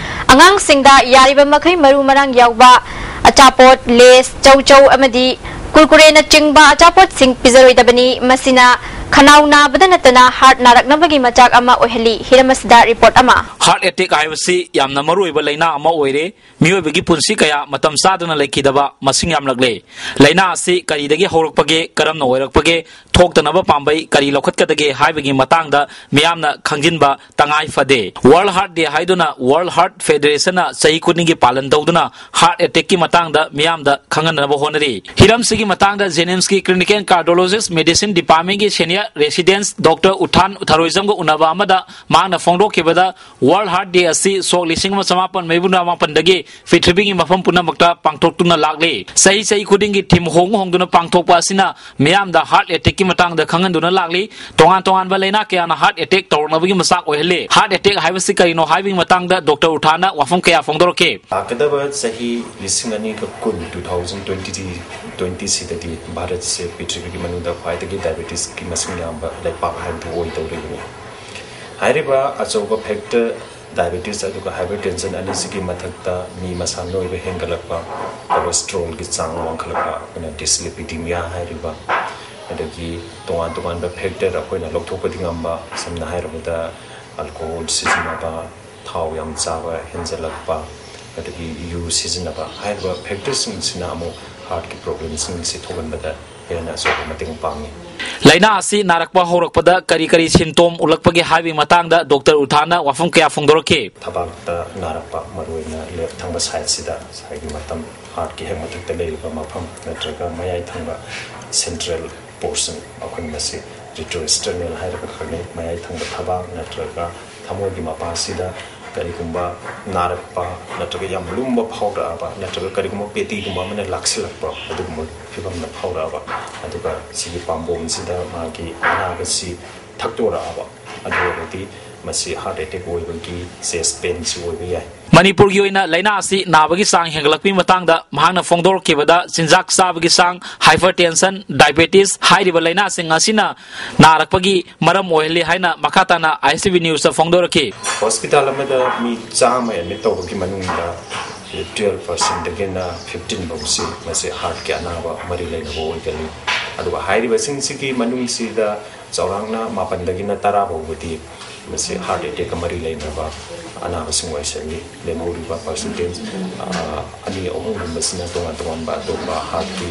ꯑꯉꯥꯡꯁꯤꯡꯗ ꯌꯥꯔꯤꯕ ꯃꯈꯩ ꯃꯔꯨ ꯃꯔꯥꯡ ꯌꯥꯎꯕ ꯑꯆꯥꯄꯣꯠ, ꯂꯦꯁ, ꯆꯧꯆꯧ ꯑꯃꯗꯤ ꯀꯨꯔꯀꯨꯔꯦꯅꯆꯤꯡꯕ ꯑꯆꯥꯄꯣꯠꯁꯤꯡ ꯄꯤꯖꯔꯣꯏꯗꯕꯅꯤ꯫ ꯃꯁꯤꯅ ꯈꯅꯥꯎ ꯅꯥꯕꯗ ꯅꯠꯇꯅ ꯍꯥꯔꯠ ꯅꯥꯔꯛꯅꯕꯒꯤ ꯃꯆꯥꯛ ꯑꯃ ꯑꯣꯏꯍꯜꯂꯤ꯫ ꯍꯤꯔꯝ ꯑꯁꯤꯗ ꯔꯤꯄꯣꯔꯠ ꯑꯃ꯫ ꯍꯥꯔꯠ ꯑꯦꯇꯦꯛ ꯍꯥꯏꯕꯁꯤ ꯌꯥꯝꯅ ꯃꯔꯨꯑꯣꯏꯕ ꯂꯥꯏꯅꯥ ꯑꯃ ꯑꯣꯏꯔꯦ꯫ ꯃꯤꯑꯣꯏꯕꯒꯤ ꯄꯨꯟꯁꯤ ꯀꯌꯥ ꯃꯇꯝ ꯆꯥꯗꯅ ꯂꯩꯈꯤꯗꯕ ꯃꯁꯤꯡ ꯌꯥꯝꯂꯛꯂꯦ꯫ ꯂꯥꯏꯅꯥ ꯑꯁꯤ ꯀꯔꯤꯗꯒꯤ ꯍꯧꯔꯛꯄꯒꯦ, ꯀꯔꯝꯅ ꯑꯣꯏꯔꯛꯄꯒꯦ, ꯊꯣꯛꯇꯅꯕ ꯄꯥꯝꯕꯩ ꯀꯔꯤ ꯂꯧꯈꯠꯀꯗꯒꯦ ꯍꯥꯏꯕꯒꯤ ꯃꯇꯥꯡꯗ ꯃꯤꯌꯥꯝꯅ ꯈꯪꯖꯤꯟꯕ ꯇꯉꯥꯏ ꯐꯗꯦ꯫ ꯋꯥꯔꯜꯗ ꯍꯥꯔꯠ ꯗꯦ ꯍꯥꯏꯗꯨꯅ ꯋꯥꯔꯜꯗ ꯍꯥꯔꯠ ꯐꯦꯗꯔꯦꯁꯟꯅ ꯆꯍꯤ ꯈꯨꯗꯤꯡꯒꯤ ꯄꯥꯂꯟ ꯇꯧꯗꯨꯅ ꯍꯥꯔꯠ ꯑꯦꯇꯦꯛꯀꯤ ꯃꯇꯥꯡꯗ ꯃꯤꯌꯥꯝꯗ ꯈꯪꯍꯟꯅꯕ ꯍꯣꯠꯅꯔꯤ꯫ ꯍꯤꯔꯝꯁꯤꯒꯤ ꯃꯇꯥꯡꯗ ꯖꯦꯅꯤꯝꯁꯀꯤ ꯀ꯭ꯂꯤꯅꯤꯀꯦꯜ ꯀꯥꯔꯗꯤꯑꯣꯂꯣꯖꯤꯁ ꯃꯦꯗꯤꯁꯤꯟ ꯗꯤꯄꯥꯔꯠꯃꯦꯟꯒꯤ ꯁꯦꯅꯤꯌꯔ ꯔꯦꯁꯤꯗꯦꯟꯁ ꯗꯣꯛꯇꯔ ꯎꯊꯥꯟ ꯊꯔꯣꯏꯖꯝꯒ ꯎꯅꯕ ꯑꯃꯗ ꯃꯍꯥꯛꯅ ꯐꯣꯡꯗꯣꯛꯈꯤꯕꯗ, ꯋꯥꯔꯜꯗ ꯍꯥꯔꯠ ꯗꯦ ꯑꯁꯤ ꯁꯣꯛ ꯂꯤꯁꯤꯡ ꯑꯃ ꯆꯃꯥꯄꯟ ꯃꯔꯤꯐꯨ ꯃꯥꯄꯟꯗꯒꯤ ꯄ꯭ꯔꯤꯊꯤꯕꯤꯒꯤ ꯃꯐꯝ ꯄꯨꯝꯅꯃꯛꯇ ꯄꯥꯡꯊꯣꯛꯇꯨꯅ ꯂꯥꯛꯂꯤ꯫ ꯆꯍꯤ ꯆꯍꯤ ꯈꯨꯗꯤꯡꯒꯤ ꯊꯤꯝ ꯍꯣꯡ ꯍꯣꯡꯗꯨꯅ ꯄꯥꯡꯊꯣꯛꯄ ꯑꯁꯤꯅ ꯃꯤꯌꯥꯝꯗ ꯍꯥꯔꯠ ꯑꯦꯇꯦꯛꯀꯤ ꯃꯇꯥꯡꯗ ꯈꯪꯍꯟꯗꯨꯅ ꯂꯥꯛꯂꯤ꯫ ꯇꯣꯉꯥꯟ ꯇꯣꯉꯥꯟꯕ ꯂꯥꯏꯅꯥ ꯀꯌꯥꯅ ꯍꯥꯔꯠ ꯑꯦꯇꯦꯛ ꯇꯧꯔꯛꯅꯕꯒꯤ ꯃꯆꯥꯛ ꯑꯣꯏꯍꯜꯂꯤ꯫ ꯍꯥꯔꯠ ꯑꯦꯇꯦꯛ ꯍꯥꯏꯕꯁꯤ ꯀꯔꯤꯅꯣ ꯍꯥꯏꯕꯒꯤ ꯃꯇꯥꯡꯗ ꯗꯣꯛꯇꯔ ꯎꯊꯥꯟꯅ ꯋꯥꯐꯝ ꯀꯌꯥ ꯐꯣꯡꯗꯣꯔꯛꯈꯤ꯫ ꯂꯥꯛꯀꯗꯕ ꯆꯍꯤ ꯂꯤꯁꯤꯡ ꯑꯅꯤꯒ ꯀꯨꯟ, two thousand twenty, twenty ꯁꯤꯗꯗꯤ ꯚꯥꯔꯠꯁꯦ ꯄ꯭ꯔꯤꯊꯤꯕꯤꯒꯤ ꯃꯅꯨꯡꯗ ꯈ꯭ꯋꯥꯏꯗꯒꯤ ꯗꯥꯏꯕꯦꯇꯤꯁꯀꯤ ꯃꯁꯤꯡ ꯌꯥꯝꯕ ꯂꯩꯄꯥꯛ ꯍꯥꯏꯕꯗꯨ ꯑꯣꯏꯗꯧꯔꯤꯕꯅꯤ꯫ ꯍꯥꯏꯔꯤꯕ ꯑꯆꯧꯕ ꯐꯦꯛꯇꯔ ꯗꯥꯏꯕꯦꯇꯤꯁ ꯑꯗꯨꯒ ꯍꯥꯏꯄꯔꯇꯦꯟꯁꯟ ꯑꯅꯤꯁꯤꯒꯤ ꯃꯊꯛꯇ ꯃꯤ ꯃꯁꯥ ꯅꯣꯏꯕ ꯍꯦꯟꯒꯠꯂꯛꯄ, ꯀꯣꯂꯦꯁꯇ꯭ꯔꯣꯜꯒꯤ ꯆꯥꯡ ꯋꯥꯡꯈꯠꯂꯛꯄ, ꯑꯗꯨꯅ ꯗꯤꯁꯂꯤꯄꯤꯗꯤꯃꯤꯌꯥ ꯍꯥꯏꯔꯤꯕ, ꯑꯗꯒꯤ ꯇꯣꯉꯥꯟ ꯇꯣꯉꯥꯟꯕ ꯐꯦꯛꯇꯔ ꯑꯩꯈꯣꯏꯅ ꯂꯧꯊꯣꯛꯄꯗꯤ ꯉꯝꯕ, ꯁꯝꯅ ꯍꯥꯏꯔꯕꯗ ꯑꯜꯀꯣꯍꯣꯜ ꯁꯤꯖꯤꯟꯅꯕ, ꯊꯥꯎ ꯌꯥꯝ ꯆꯥꯕ ꯍꯦꯟꯖꯜꯂꯛꯄ, ꯑꯗꯒꯤ ꯌꯨ ꯁꯤꯖꯤꯟꯅꯕ ꯍꯥꯏꯔꯤꯕ ꯐꯦꯛꯇꯔꯁꯤꯡꯁꯤꯅ ꯑꯃꯨꯛ ꯍꯥꯔꯠꯀꯤ ꯄ꯭ꯔꯣꯕ꯭ꯂꯦꯝꯁꯤꯡꯁꯤ ꯊꯣꯛꯍꯟꯕꯗ ꯍꯦꯟꯅ ꯑꯆꯧꯕ ꯃꯇꯦꯡ ꯄꯥꯡꯉꯤ꯫ ꯂꯥꯏꯅꯥ ꯑꯁꯤ ꯅꯥꯔꯛꯄ ꯍꯧꯔꯛꯄꯗ ꯀꯔꯤ ꯀꯔꯤ symptom ꯎꯠꯂꯛꯄꯒꯦ ꯍꯥꯏꯕꯒꯤ ꯃꯇꯥꯡꯗ ꯗꯣꯛꯇꯔ ꯎꯊꯥꯅ ꯋꯥꯐꯝ ꯀꯌꯥ ꯐꯣꯡꯗꯣꯔꯛꯈꯤ꯫ ꯊꯕꯥꯛꯇ ꯅꯥꯔꯛꯄ, ꯃꯔꯨꯑꯣꯏꯅ left ꯊꯪꯕ sideꯁꯤꯗ ꯉꯁꯥꯏꯒꯤ ꯃꯇꯝ heartꯀꯤ ꯍꯦꯛ ꯃꯊꯛꯇ ꯂꯩꯔꯤꯕ ꯃꯐꯝ ꯅꯠꯇ꯭ꯔꯒ ꯃꯌꯥꯏ ꯊꯪꯕ central portion, ꯑꯩꯈꯣꯏꯅ ꯃꯁꯤ retrosternal ꯍꯥꯏꯔꯒ ꯈꯪꯅꯩ꯫ ꯃꯌꯥꯏ ꯊꯪꯕ ꯊꯕꯥꯛ ꯅꯠꯇ꯭ꯔꯒ ꯊꯃꯣꯏꯒꯤ ꯃꯄꯥꯁꯤꯗ ꯀꯔꯤꯒꯨꯝꯕ ꯅꯥꯔꯛꯄ ꯅꯠꯇ꯭ꯔꯒ ꯌꯥꯝ ꯂꯨꯝꯕ ꯐꯥꯎꯔꯛꯑꯕ ꯅꯠꯇ꯭ꯔꯒ ꯀꯔꯤꯒꯨꯝꯕ ꯄꯦꯇꯤꯒꯨꯝꯕ ꯑꯃꯅ ꯂꯥꯛꯁꯤꯜꯂꯛꯄ, ꯑꯗꯨꯒꯨꯝꯕ ꯐꯤꯕꯝꯗ ꯐꯥꯎꯔꯛꯑꯕ, ꯑꯗꯨꯒ ꯁꯤꯒꯤ ꯄꯥꯝꯕꯣꯝꯁꯤꯗ ꯃꯥꯒꯤ ꯑꯅꯥꯕꯁꯤ ꯊꯛꯇꯣꯔꯛꯑꯕ, ꯑꯗꯨ ꯑꯣꯏꯔꯗꯤ ꯃꯁꯤ heart attack ꯑꯣꯏꯕꯒꯤ chest painꯁꯤ ꯑꯣꯏꯕ ꯌꯥꯏ꯫ ꯃꯅꯤꯄꯨꯔꯒꯤ ꯑꯣꯏꯅ ꯂꯥꯏꯅꯥ ꯑꯁꯤ ꯅꯥꯕꯒꯤ ꯆꯥꯡ ꯍꯦꯟꯒꯠꯂꯛꯄꯒꯤ ꯃꯇꯥꯡꯗ ꯃꯍꯥꯛꯅ ꯐꯣꯡꯗꯣꯔꯛꯈꯤꯕꯗ, ꯆꯤꯟꯖꯥꯛ ꯆꯥꯕꯒꯤ ꯆꯥꯡ, hypertension, diabetes ꯍꯥꯏꯔꯤꯕ ꯂꯥꯏꯅꯥꯁꯤꯡ ꯑꯁꯤꯅ ꯅꯥꯔꯛꯄꯒꯤ ꯃꯔꯝ ꯑꯣꯏꯍꯜꯂꯤ ꯍꯥꯏꯅ ꯃꯈꯥ ꯇꯥꯅ ISTV Newsꯇ ꯐꯣꯡꯗꯣꯔꯛꯈꯤ꯫ Hospital ꯑꯃꯗ ꯃꯤ ꯆꯥꯝꯃ admit ꯇꯧꯕꯒꯤ ꯃꯅꯨꯡꯗ twelve percentꯗꯒꯤꯅ fifteen ꯐꯥꯎꯁꯤ ꯃꯁꯤ heartꯀꯤ ꯑꯅꯥꯕ ꯃꯔꯤ ꯂꯩꯅꯕ ꯑꯣꯏꯒꯜꯂꯤ꯫ ꯑꯗꯨꯒ ꯍꯥꯏꯔꯤꯕꯁꯤꯡꯁꯤꯒꯤ ꯃꯅꯨꯡꯁꯤꯗ ꯆꯥꯎꯔꯥꯛꯅ ꯃꯥꯄꯟꯗꯒꯤꯅ ꯇꯔꯥ ꯐꯥꯎꯕꯗꯤ ꯃꯁꯤ heart attackꯀ ꯃꯔꯤ ꯂꯩꯅꯕ ꯑꯅꯥꯕꯁꯤꯡ ꯑꯣꯏꯁꯜꯂꯤ꯫ ꯂꯦꯝꯍꯧꯔꯤꯕ percentage, ꯑ, ꯑꯅꯤ ꯑꯍꯨꯝꯒꯨꯝꯕꯁꯤꯅ ꯇꯣꯉꯥꯟ ꯇꯣꯉꯥꯟꯕ ꯑꯇꯣꯞꯄ heartꯀꯤ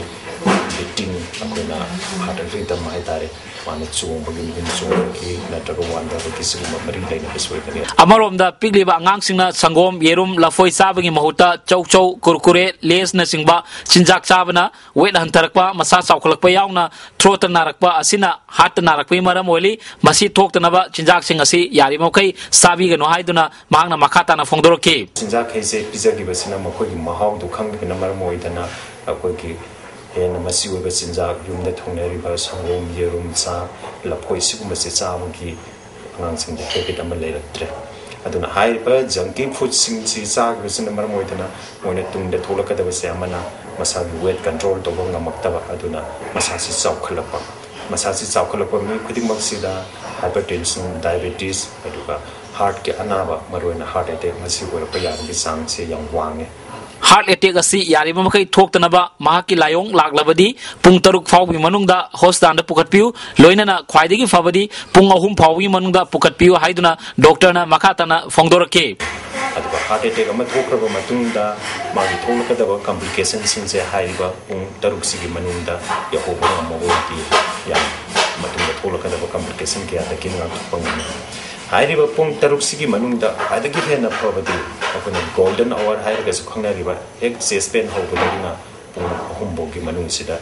beating, ꯑꯩꯈꯣꯏꯅ heart rhythm ꯍꯥꯏꯇꯥꯔꯦ, ꯃꯥꯅ ꯆꯣꯡꯕꯒꯤ, ꯃꯍꯨꯝ ꯆꯣꯡꯕꯒꯤ ꯅꯠꯇ꯭ꯔꯒ ꯋꯥꯟꯊꯕꯒꯤ ꯁꯤꯒꯨꯝꯕ ꯃꯔꯤ ꯂꯩꯅꯕꯁꯨ ꯑꯣꯏꯒꯅꯤ꯫ ꯑꯃꯔꯣꯝꯗ, ꯄꯤꯛꯂꯤꯕ ꯑꯉꯥꯡꯁꯤꯡꯅ ꯁꯪꯒꯣꯝ, ꯌꯦꯔꯨꯝ, ꯂꯐꯣꯏ ꯆꯥꯕꯒꯤ ꯃꯍꯨꯠꯇ ꯆꯧꯆꯧ, ꯀꯨꯔꯀꯨꯔꯦ, Laysꯅꯆꯤꯡꯕ ꯆꯤꯟꯖꯥꯛ ꯆꯥꯕꯅ weight ꯍꯟꯊꯔꯛꯄ, ꯃꯁꯥ ꯆꯥꯎꯈꯠꯂꯛꯄ ꯌꯥꯎꯅ throatꯇ ꯅꯥꯔꯛꯄ ꯑꯁꯤꯅ heartꯇ ꯅꯥꯔꯛꯄꯒꯤ ꯃꯔꯝ ꯑꯣꯏꯍꯜꯂꯤ꯫ ꯃꯁꯤ ꯊꯣꯛꯇꯅꯕ ꯆꯤꯟꯖꯥꯛꯁꯤꯡ ꯑꯁꯤ ꯌꯥꯔꯤꯕꯃꯈꯩ ꯆꯥꯕꯤꯒꯅꯨ ꯍꯥꯏꯗꯨꯅ ꯃꯍꯥꯛꯅ ꯃꯈꯥ ꯇꯥꯅ ꯐꯣꯡꯗꯣꯔꯛꯈꯤ꯫ ꯆꯤꯟꯖꯥꯛꯈꯩꯁꯦ ꯄꯤꯖꯈꯤꯕꯁꯤꯅ ꯃꯈꯣꯏꯒꯤ ꯃꯍꯥꯎꯗꯨ ꯈꯪꯗꯕꯅ ꯃꯔꯝ ꯑꯣꯏꯗꯅ ꯑꯩꯈꯣꯏꯒꯤ ꯍꯦꯟꯅ ꯃꯆꯤ ꯑꯣꯏꯕ ꯆꯤꯟꯖꯥꯛ, ꯌꯨꯝꯗ ꯊꯣꯡꯅꯔꯤꯕ ꯁꯪꯒꯣꯝ, ꯌꯦꯔꯨꯝ, ꯆꯥ, ꯂꯐꯣꯏ, ꯁꯤꯒꯨꯝꯕꯁꯦ ꯆꯥꯕꯒꯤ ꯑꯉꯥꯡꯁꯤꯡꯗ habit ꯑꯃ ꯂꯩꯔꯛꯇ꯭ꯔꯦ꯫ ꯑꯗꯨꯅ ꯍꯥꯏꯔꯤꯕ junky foodꯁꯤꯡꯁꯤ ꯆꯥꯈꯤꯕꯁꯤꯅ ꯃꯔꯝ ꯑꯣꯏꯗꯅ ꯃꯣꯏꯅ ꯇꯨꯡꯗ ꯊꯣꯛꯂꯛꯀꯗꯕꯁꯦ ꯑꯃꯅ ꯃꯁꯥꯒꯤ weight control ꯇꯧꯕ ꯉꯝꯃꯛꯇꯕ, ꯑꯗꯨꯅ ꯃꯁꯥꯁꯤ ꯆꯥꯎꯈꯠꯂꯛꯄ, ꯃꯁꯥꯁꯤ ꯆꯥꯎꯈꯠꯂꯛꯄ ꯃꯤ ꯈꯨꯗꯤꯡꯃꯛꯁꯤꯗ hypertension, diabetes, ꯑꯗꯨꯒ heartꯀꯤ ꯑꯅꯥꯕ, ꯃꯔꯨꯑꯣꯏꯅ heart attack ꯃꯁꯤ ꯑꯣꯏꯔꯛꯄ ꯌꯥꯕꯒꯤ ꯆꯥꯡꯁꯦ ꯌꯥꯝ ꯋꯥꯡꯉꯦ꯫ Heart attack ꯑꯁꯤ ꯌꯥꯔꯤꯕ ꯃꯈꯩ ꯊꯣꯛꯇꯅꯕ ꯃꯍꯥꯛꯀꯤ ꯂꯥꯏꯑꯣꯡ ꯂꯥꯛꯂꯕꯗꯤ ꯄꯨꯡ ꯇꯔꯨꯛ ꯐꯥꯎꯕꯒꯤ ꯃꯅꯨꯡꯗ hospitalꯗ ꯄꯨꯈꯠꯄꯤꯌꯨ, ꯂꯣꯏꯅꯅ ꯈ꯭ꯋꯥꯏꯗꯒꯤ ꯐꯕꯗꯤ ꯄꯨꯡ ꯑꯍꯨꯝ ꯐꯥꯎꯕꯒꯤ ꯃꯅꯨꯡꯗ ꯄꯨꯈꯠꯄꯤꯌꯨ ꯍꯥꯏꯗꯨꯅ ꯗꯣꯛꯇꯔꯅ ꯃꯈꯥ ꯇꯥꯅ ꯐꯣꯡꯗꯣꯔꯛꯈꯤ꯫ ꯑꯗꯨꯒ heart attack ꯑꯃ ꯊꯣꯛꯈ꯭ꯔꯕ ꯃꯇꯨꯡꯗ ꯃꯥꯒꯤ ꯊꯣꯛꯂꯛꯀꯗꯕ complicationꯁꯤꯡꯁꯦ ꯍꯥꯏꯔꯤꯕ ꯄꯨꯡ ꯇꯔꯨꯛꯁꯤꯒꯤ ꯃꯅꯨꯡꯗ ꯌꯧꯍꯧꯕ ꯉꯝꯃꯒꯗꯤ ꯌꯥꯝ ꯊꯣꯛꯂꯛꯀꯗꯕ complication ꯀꯌꯥꯗꯒꯤ ꯉꯥꯛꯊꯣꯛꯄ ꯉꯝꯃꯤ꯫ ꯍꯥꯏꯔꯤꯕ ꯄꯨꯡ ꯇꯔꯨꯛꯁꯤꯒꯤ ꯃꯅꯨꯡꯗ ꯈ꯭ꯋꯥꯏꯗꯒꯤ ꯍꯦꯟꯅ ꯐꯕꯗꯤ ꯑꯩꯈꯣꯏꯅ golden hour ꯍꯥꯏꯔꯒꯁꯨ ꯈꯪꯅꯔꯤꯕ ꯍꯦꯛ chest pain ꯍꯧꯕꯗꯒꯤꯅ ꯄꯨꯡ ꯑꯍꯨꯝ ꯐꯥꯎꯒꯤ ꯃꯅꯨꯡꯁꯤꯗ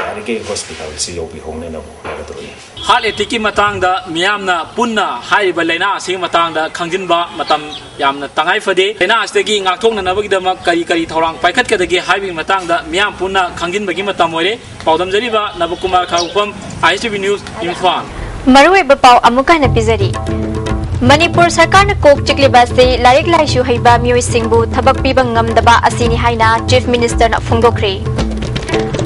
ꯌꯥꯔꯤꯈꯩ hospital ꯑꯁꯤ ꯌꯧꯕꯤꯍꯧꯅꯅꯕ ꯍꯣꯠꯅꯒꯗꯕꯅꯤ꯫ Heart attackꯀꯤ ꯃꯇꯥꯡꯗ ꯃꯤꯌꯥꯝꯅ ꯄꯨꯟꯅ ꯍꯥꯏꯔꯤꯕ ꯂꯥꯏꯅꯥ ꯑꯁꯤꯒꯤ ꯃꯇꯥꯡꯗ ꯈꯪꯖꯤꯟꯕ ꯃꯇꯝ ꯌꯥꯝꯅ ꯇꯉꯥꯏ ꯐꯗꯦ꯫ ꯂꯥꯏꯅꯥ ꯑꯁꯤꯗꯒꯤ ꯉꯥꯛꯊꯣꯛꯅꯅꯕꯒꯤꯗꯃꯛ ꯀꯔꯤ ꯀꯔꯤ ꯊꯧꯔꯥꯡ ꯄꯥꯏꯈꯠꯀꯗꯒꯦ ꯍꯥꯏꯕꯒꯤ ꯃꯇꯥꯡꯗ ꯃꯤꯌꯥꯝ ꯄꯨꯟꯅ ꯈꯪꯖꯤꯟꯕꯒꯤ ꯃꯇꯝ ꯑꯣꯏꯔꯦ꯫ ꯄꯥꯎꯗꯝꯖꯔꯤꯕ ꯅꯕꯀꯨꯃꯥꯔ ꯈꯥꯉꯕꯣꯛꯐꯝ, I S T V News, Imphal. ꯃꯔꯨꯑꯣꯏꯕ ꯄꯥꯎ ꯑꯃꯨꯛꯀ ꯍꯟꯅ ꯄꯤꯖꯔꯤ꯫ ꯃꯅꯤꯄꯨꯔ ꯁꯔꯀꯥꯔꯅ ꯀꯣꯛ ꯆꯤꯛꯂꯤꯕ ꯑꯁꯤ ꯂꯥꯏꯔꯤꯛ ꯂꯥꯏꯁꯨ ꯍꯩꯕ ꯃꯤꯑꯣꯏꯁꯤꯡꯕꯨ ꯊꯕꯛ ꯄꯤꯕ ꯉꯝꯗꯕ ꯑꯁꯤꯅꯤ ꯍꯥꯏꯅ Chief Ministerꯅ ꯐꯣꯡꯗꯣꯛꯈ꯭ꯔꯦ꯫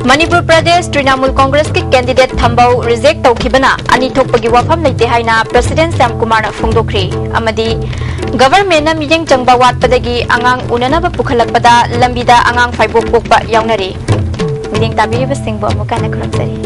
Manipur Pradesh Trinamool ꯀꯣꯡꯒ꯭ꯔꯦꯁꯀꯤ candidate ꯊꯝꯕꯧ reject ꯇꯧꯈꯤꯕꯅ ꯑꯅꯤ ꯊꯣꯛꯄꯒꯤ ꯋꯥꯐꯝ ꯂꯩꯇꯦ ꯍꯥꯏꯅ President ꯁ꯭ꯌꯥꯝ ꯀꯨꯃꯥꯔꯅ ꯐꯣꯡꯗꯣꯛꯈ꯭ꯔꯦ꯫ ꯑꯃꯗꯤ Governmentꯅ ꯃꯤꯠꯌꯦꯡ ꯆꯪꯕ ꯋꯥꯠꯄꯗꯒꯤ ꯑꯉꯥꯡ ꯎꯅꯅꯕ ꯄꯨꯈꯠꯂꯛꯄꯗ ꯂꯝꯕꯤꯗ ꯑꯉꯥꯡ ꯐꯥꯏꯕꯣꯛ ꯄꯣꯛꯄ ꯌꯥꯎꯅꯔꯦ꯫ ꯃꯤꯠꯌꯦꯡ ꯇꯥꯕꯤꯔꯤꯕꯁꯤꯡꯕꯨ ꯑꯃꯨꯛ ꯍꯟꯅ ꯈꯨꯔꯨꯝꯖꯔꯤ꯫